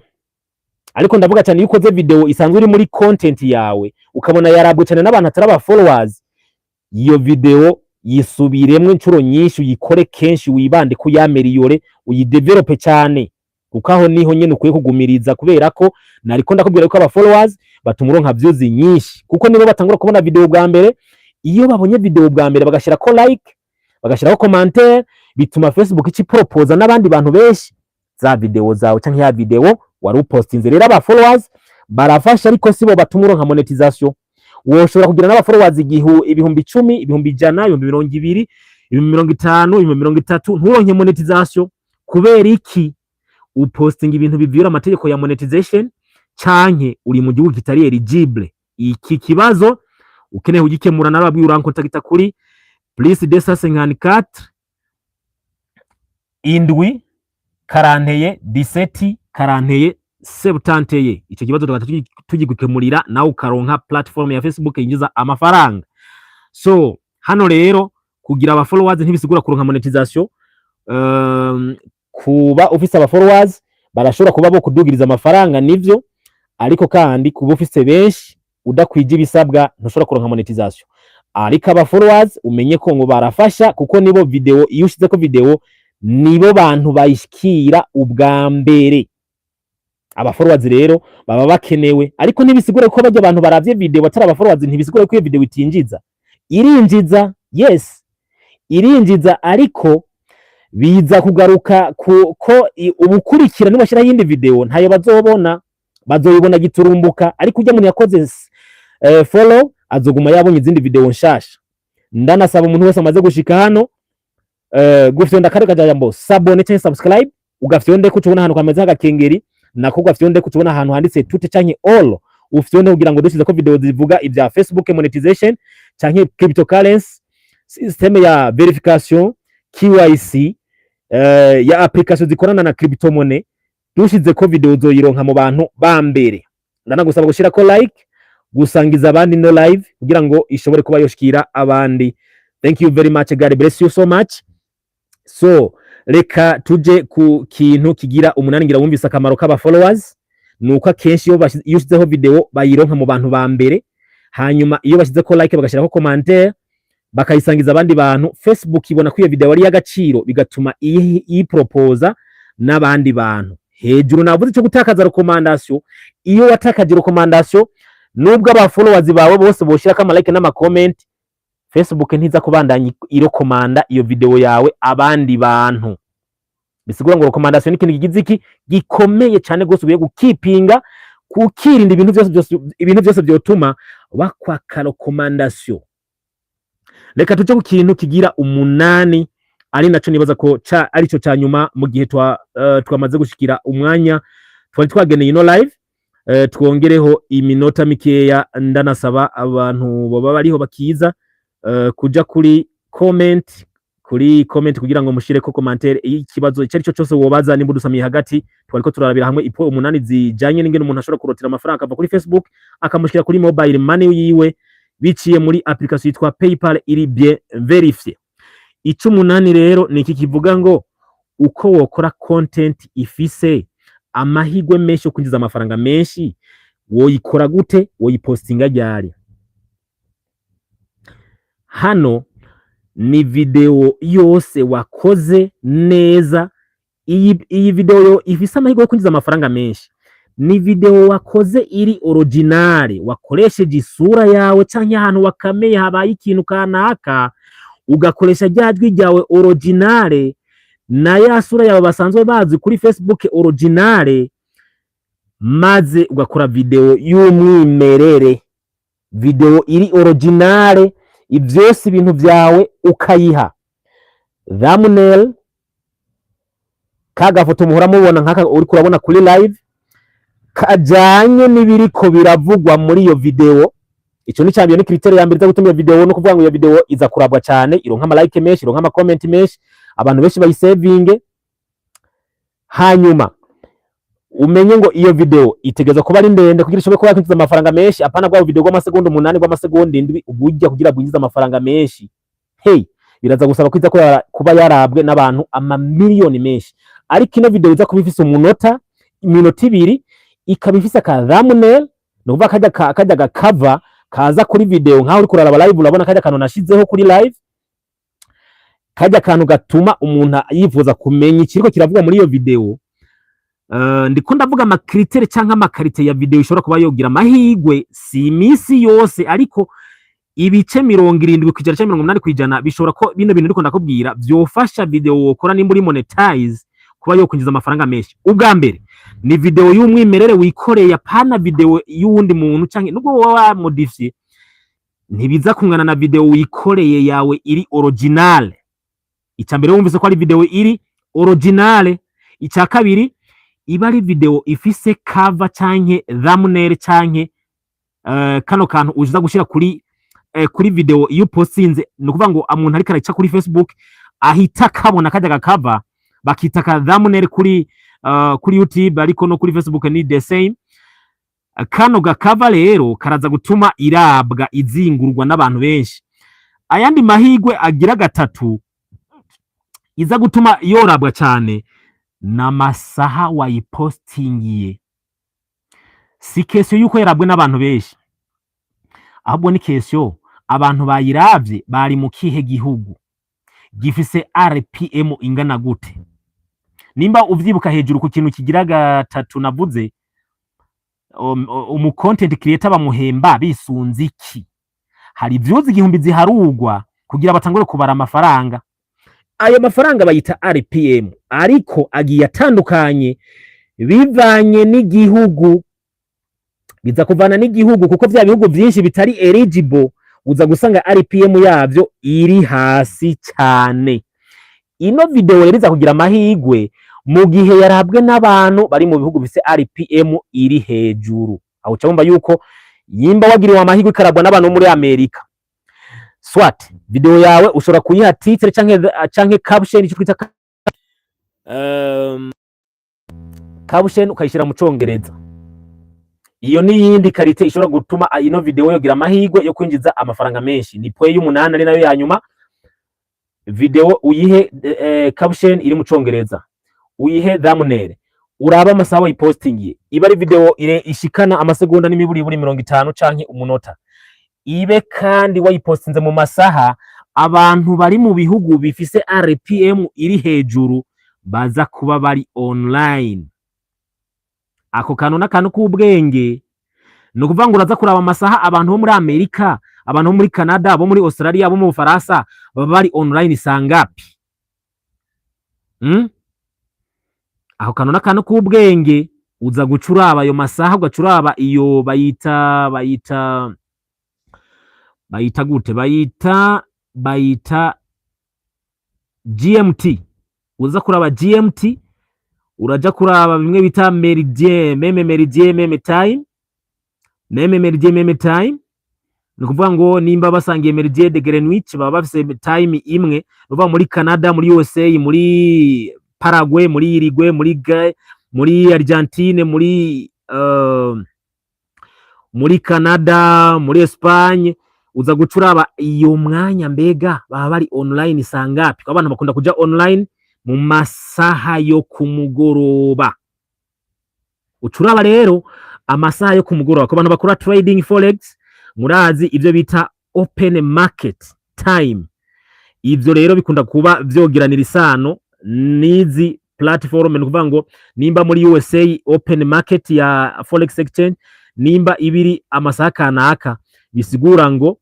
Ariko ndavuga cyane iyo ukoze video isanzwe iri muri content yawe, ukabona yarabwe cyane n'abantu atari aba followers, iyo video yisubiremwo inshuro nyinshi, uyikore kenshi, wibande kuyaméliore, uyidevelope cyane, kuko aho niho nyene ukwiye kugumiriza. Kubera ko nariko ndakubwira ko aba followers batuma uronka views nyinshi, kuko nibo batangura kubona video bwa mbere. Iyo babonye video bwa mbere, bagashirako like, bagashirako commentaire, bituma Facebook ica iproposa n'abandi bantu benshi za video zawe canke ya video wari upostinze. Rero aba followers barafasha, ariko sibo batuma uronka monetization. Woshobora kugira n'aba followers 10.000, 100.000, 20.000, 50.000, 30.000, nturonke monetization. Kubera iki? Upostinga ibintu bivira amategeko ya monetization, canke uri mu gihugu kitari eligible. Iki kibazo ukeneye kugikemura, narababwiye, urankontakita kuri +254 7 41 17 41 71. Ico kibazo tugaca tugikemurira, nawe ukaronka platform ya Facebook yinjiza amafaranga. So hano rero, kugira aba followers ntibisigura kuronka monetization. Kuba ufise aba followers barashobora kuba bo kudugiriza amafaranga, nivyo, ariko kandi kuba ufise benshi udakwije ibisabwa, ntushobora kuronka monetization. Ariko aba followers umenye ko ngo barafasha, kuko nibo video, iyo ushizeko video, nibo bantu bayishikira ubwa mbere. Aba followers rero baba bakenewe, ariko ntibisigura ko bajya abantu baravye video batari aba followers, ntibisigura ko iyo video itinjiza. Irinjiza, yes, irinjiza, ariko biza kugaruka ku ko ubukurikira nibashiraho iyindi video ntayo bazobona, bazoyibona giturumbuka. Ariko ujya muntu yakoze follow azoguma yabonye izindi video nshasha. Ndanasaba umuntu wese amaze gushika hano gufyonda kare kajambo s'abonner canke subscribe, ugafyonde ko tubona ahantu kameze nk'agakengeri, nako ugafyonde ko tubona ahantu handitse tout canke all, ufyonde kugira ngo dushize ko video zivuga ibya Facebook monetization canke cryptocurrency, système ya verification KYC, ya application zikorana na cryptomonnaie, dushize ko video uzoyironka mu bantu ba mbere. Ndanagusaba gushirako like, gusangiza abandi ino live kugira ngo ishobore kuba yoshikira abandi. Thank you very much, God bless you so much. So reka tuje ku kintu kigira umunani. Ngira wumvise akamaro k'aba followers, nuko akenshi iyo ushizeho video bayironka mu bantu ba mbere. Hanyuma iyo bashyizeko like, bagashirako commentaire, bakayisangiza abandi bantu, Facebook ibona ko iyo video ari y'agaciro, bigatuma iyipropoza n'abandi bantu. Hejuru navuze cyo gutakaza recommandation. Iyo watakaje recommandation, nubwo aba followers bawe bose boshirako ama like n'ama comment, Facebook ntiza kubandanya irekomanda iyo video yawe abandi bantu. Bisigura ngo recommandation ni ikintu kigize iki gikomeye cyane gose ugiye gukipinga, kukirinda ibintu byose byose, ibintu byose byotuma bakwaka recommandation. Reka tuje ku kintu kigira umunani, ari naco nibaza ko ca arico ca nyuma mu gihe twamaze gushikira umwanya twari twageneye ino live. Twongereho iminota mikeya. Ndanasaba abantu baba bariho bakiza kuja kuri comment kugira ngo mushireko commentaire y'ikibazo icyo ari cyo cyose wobaza nimba udusamiye hagati. Twariko turarabira hamwe ipo umunani zijanye n'ingene umuntu ashobora kurotira amafaranga akava kuri Facebook akamushikira kuri mobile money yiwe biciye muri application yitwa PayPal iri bien vérifiée. Icumunani rero ni iki kivuga ngo uko wokora content ifise amahirwe menshi yo kwinjiza amafaranga menshi, woyikora gute, woyipostinga ryari? Hano ni video yose wakoze neza. Iyi video yo ifise amahirwe yo kwinjiza amafaranga menshi ni video wakoze iri originale, wakoresheje isura yawe canke ahantu wakameye habaye ikintu kanaka, ugakoresha rya jwi ryawe originale na ya sura yawe basanzwe bazi kuri Facebook originale, maze ugakora video y'umwimerere, video iri originale, ivyose ibintu vyawe, ukayiha thumbnail, ka gafoto muhora mubona nk'aka uriko urabona kuri live, kajanye n'ibiriko biravugwa muri iyo video. Ico ni cambere, ni critère ya mbere iza gutuma iyo video, no kuvuga ngo iyo video iza kurabwa cyane, ironka ama like menshi, ironka ama comment menshi, abantu benshi bayisevinge. Hanyuma umenye ngo iyo video itegeza kuba ari ndende kugira ishobore kuba yakwinjiza amafaranga menshi, apana bwa video rw'amasegonda 8, rw'amasegonda 7. Uburya kugira bwinjize amafaranga menshi, hey, biraza gusaba ko iza kuba yarabwe n'abantu amamiliyoni menshi. Ariko ino video iza kuba ifise umunota, iminota 2, ikaba ifise aka thumbnail, ni ukuvuga kajya gakava kaza kuri video. Nkaho uri kuraraba live, urabona kajya kantu nashizeho kuri live, kajya kantu gatuma umuntu yifuza kumenya ikiriko kiravugwa muri iyo video. Ndiko ndavuga ama critères canke ama qualités ya video ishobora kuba yogira amahigwe. Si imisi yose, ariko ibice 70% canke 80% bishobora ko bino bintu ndiko ndakubwira vyofasha video wokora nimba uri monetize kuba yokwinjiza amafaranga menshi. Ubwa mbere ni video y'umwimerere wikoreye, apana video y'uwundi muntu, canke nubwo woba wamodifiye ntibiza kungana na video wikoreye yawe iri originale. Icya mbere wumvise ko ari video iri originale. Icya kabiri, iba ari video ifise cover canke thumbnail canke kano kantu uza gushira kuri video iyo upostinze. Ni ukuvuga ngo umuntu ariko araca kuri Facebook ahita kabona kajya gakava bakita ka thumbnail kuri YouTube, ariko no kuri Facebook ni the same. Kano gakava rero karaza gutuma irabwa, izingurwa n'abantu benshi. Ayandi mahigwe agira gatatu iza gutuma yorabwa cyane n'amasaha wayipostingiye. Si question yuko yarabwe n'abantu benshi, ahubwo ni question abantu bayiravye bari mu kihe gihugu, gifise RPM ingana gute. Nimba uvyibuka hejuru ku kintu kigira gatatu navuze, umu content creator bamuhemba bisunze iki? Hari views 1000 ziharugwa kugira batangure kubara amafaranga. Ayo mafaranga bayita RPM, ariko agiye atandukanye bivanye n'igihugu, biza kuvana n'igihugu, kuko vya bihugu vyinshi bitari eligible uza gusanga RPM yavyo iri hasi cyane. Ino video rero iza kugira amahigwe mu gihe yarabwe n'abantu bari mu bihugu bifise RPM iri hejuru. Aho uca wumva yuko yimba wagiriwe amahigwe ikarabwa n'abantu bo muri Amerika, soit video yawe ushobora kuyiha titre canke caption, icyo twita caption, ukayishira mu Congereza. Iyo ni yindi qualité ishobora gutuma ino video yogira amahirwe yo kwinjiza amafaranga menshi. Ni point y'umunani, ari nayo ya nyuma: video uyihe caption iri mu Congereza, uyihe thumbnail, uraba amasaha wayipostingiye, iba ari video ire ishikana amasegonda n'imiburiburi 50 canke umunota, ibe kandi wayipostinze mu masaha abantu bari mu bihugu bifise RPM iri hejuru baza kuba bari online. Ako kantu n'akantu k'ubwenge. Ni ukuvuga ngo uraza kuraba amasaha abantu bo muri Amerika, abantu bo muri Canada, bo muri Australia, bo mu Bufaransa baba bari online sangapi? Ako kantu n'akantu k'ubwenge. Uza guca uraba ayo masaha, ugaca uraba iyo bayita gute? Bayita GMT. Uza kuraba GMT, uraja kuraba bimwe bita méridien, même méridien, même time, même méridien, même time. Ni ukuvuga ngo nimba basangiye méridien de Greenwich, baba bafise time imwe. Ni ukuvuga muri Canada, muri USA, muri Paraguay, muri Uruguay, muri Argentine, muri Canada, muri Espagne, uza guca uraba iyo mwanya, mbega baba bari online sangapi? Kuko abantu bakunda kuja online mu masaha yo ku mugoroba. Uca uraba rero amasaha yo ku mugoroba. Ku bantu bakora trading forex, murazi ivyo bita open market time. Ivyo rero bikunda kuba vyogiranira isano n'izi platform. Ni ukuvuga ngo nimba muri USA open market ya forex exchange nimba ibiri amasaha kanaka, bisigura ngo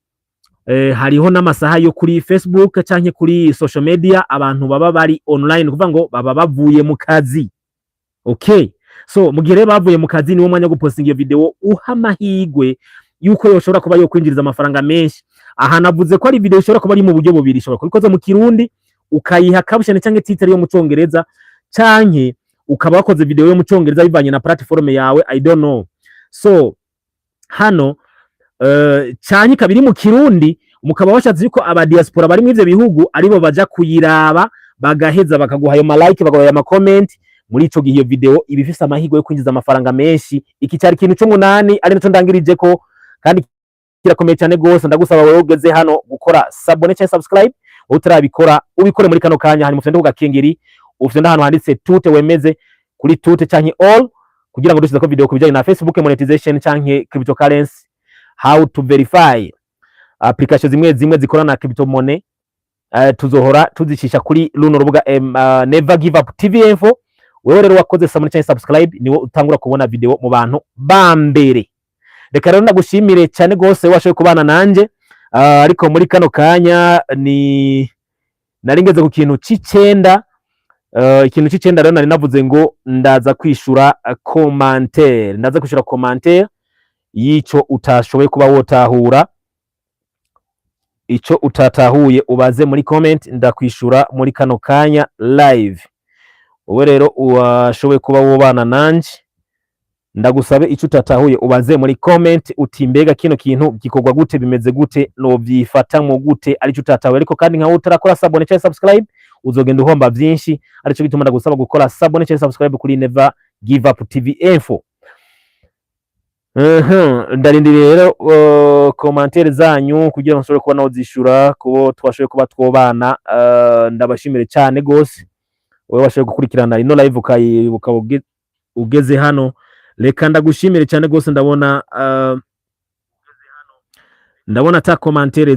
hariho n'amasaha yo kuri Facebook canke kuri social media abantu baba bari online, kuvuga ngo baba bavuye mu kazi. Okay, so mu gihe rero bavuye mu kazi, niwo mwanya wo gupostinga iyo video uha amahirwe yuko yoshobora kuba yo kwinjiriza amafaranga menshi. Aha navuze ko ari video ishobora kuba ari mu buryo bubiri: ishobora kuba ikoze mu Kirundi, ukayiha caption canke title yo mu Congereza, canke ukaba wakoze video yo mu Congereza, bivanye na platform yawe, I don't know. So hano canke ikaba iri mu Kirundi, mukaba washatse yuko aba diaspora bari muri ivyo bihugu aribo baja kuyiraba, bagaheza bakaguha ayo ma like, bakaguha ayo ma comment. Muri ico gihe iyo video iba ifise amahirwe yo kwinjiza amafaranga menshi. Iki cyari ikintu c'umunani, ari naco ndangirije ko, kandi kirakomeye cyane gose. Ndagusaba wewe ugeze hano gukora s'abonner cyangwa subscribe. Wowe utarabikora, ubikore muri kano kanya. Hanyuma ufite ku gakengeri, ufite ahantu handitse toutes, wemeze kuri toutes canke all, kugira ngo dushyize ko video ku bijyanye na Facebook monetization canke cryptocurrency, how to verify application zimwe zimwe zikorana na crypto money, tuzohora tuzicisha kuri runo rubuga Never Give Up TV Info. Wewe rero wakoze s'abonner cyangwa subscribe, niwo utangura kubona video mu bantu ba mbere. Reka rero ndagushimire cyane gose washoboye kubana nanje. Ariko muri kano kanya ni nari ngeze ku kintu c'icenda. Ikintu c'icenda rero nari navuze ngo ndaza kwishura commentaire, ndaza kwishura commentaire y'ico utashoboye kuba wotahura. Ico utatahuye ubaze muri comment, ndakwishura muri kano kanya live. Wowe rero washoboye kuba wobana nanje, ndagusabe ico utatahuye ubaze muri comment, uti: "Mbega kino kintu gikorwa gute? Bimeze gute? Novyifatamwo gute?" Arico utatahuye. Ariko kandi nkawe utarakora s'abonner cyangwa subscribe, uzogenda uhomba vyinshi. Arico gituma ndagusaba gukora s'abonner cyangwa subscribe kuri Never Give Up TV Info. Ndarindiriye rero commentaire zanyu kugira ngo nshobore kuba nozishura kubo twashoboye kuba twobana. Ndabashimire cyane gose wowe washoboye gukurikirana ino live ukaba ugeze hano. Reka ndagushimire cyane gose. Ndabona ata commentaire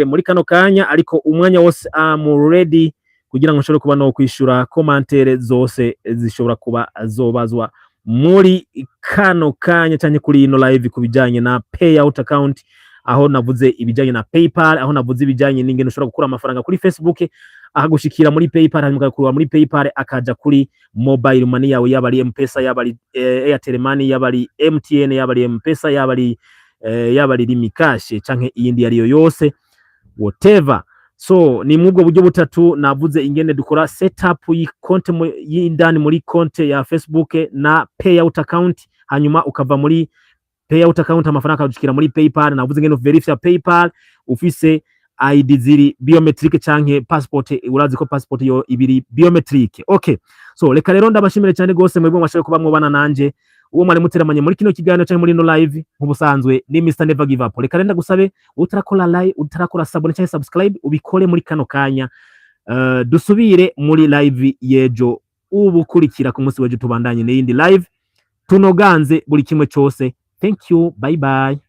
muri kano kanya, ariko umwanya wose am ready kugira ngo nshobore kuba no kwishura commentaire zose zishobora kuba zobazwa muri kano kanya cyane kuri ino live ku bijyanye na payout account, aho navuze ibijyanye na PayPal, aho navuze ibijyanye n'ingene ushobora gukura amafaranga kuri Facebook akagushikira muri PayPal, hanyuma ukayakura muri PayPal akaja kuri mobile money yawe, yaba ari M-Pesa, yaba ari Airtel Money, yaba ari MTN, yaba ari M-Pesa, yaba ari Lumicash canke iyindi ariyo yose, whatever. So ni mwubwo buryo butatu navuze ingene dukora setup y'ikonte y'indani muri konte ya Facebook na payout account, hanyuma ukava muri payout account amafaranga akagushikira muri PayPal. Navuze ingene verify PayPal ufise ID ziri biometric canke passport. Urazi ko passport yo ibiri biometric. Okay, so reka rero ndabashimire cyane gose mwebwe mwashoboye kuba mwobana nanje. Uwo mwari muteramanye muri kino kiganiro canke muri ino live nk'ubusanzwe ni Mr Never Give Up. Reka renda gusabe, utarakora like, utarakora s'abonner canke subscribe, ubikore muri kano kanya. Dusubire muri live yejo ubukurikira ku munsi w'ejo, tubandanye n'iyindi live, tunoganze buri kimwe cose. Thank you, bye bye.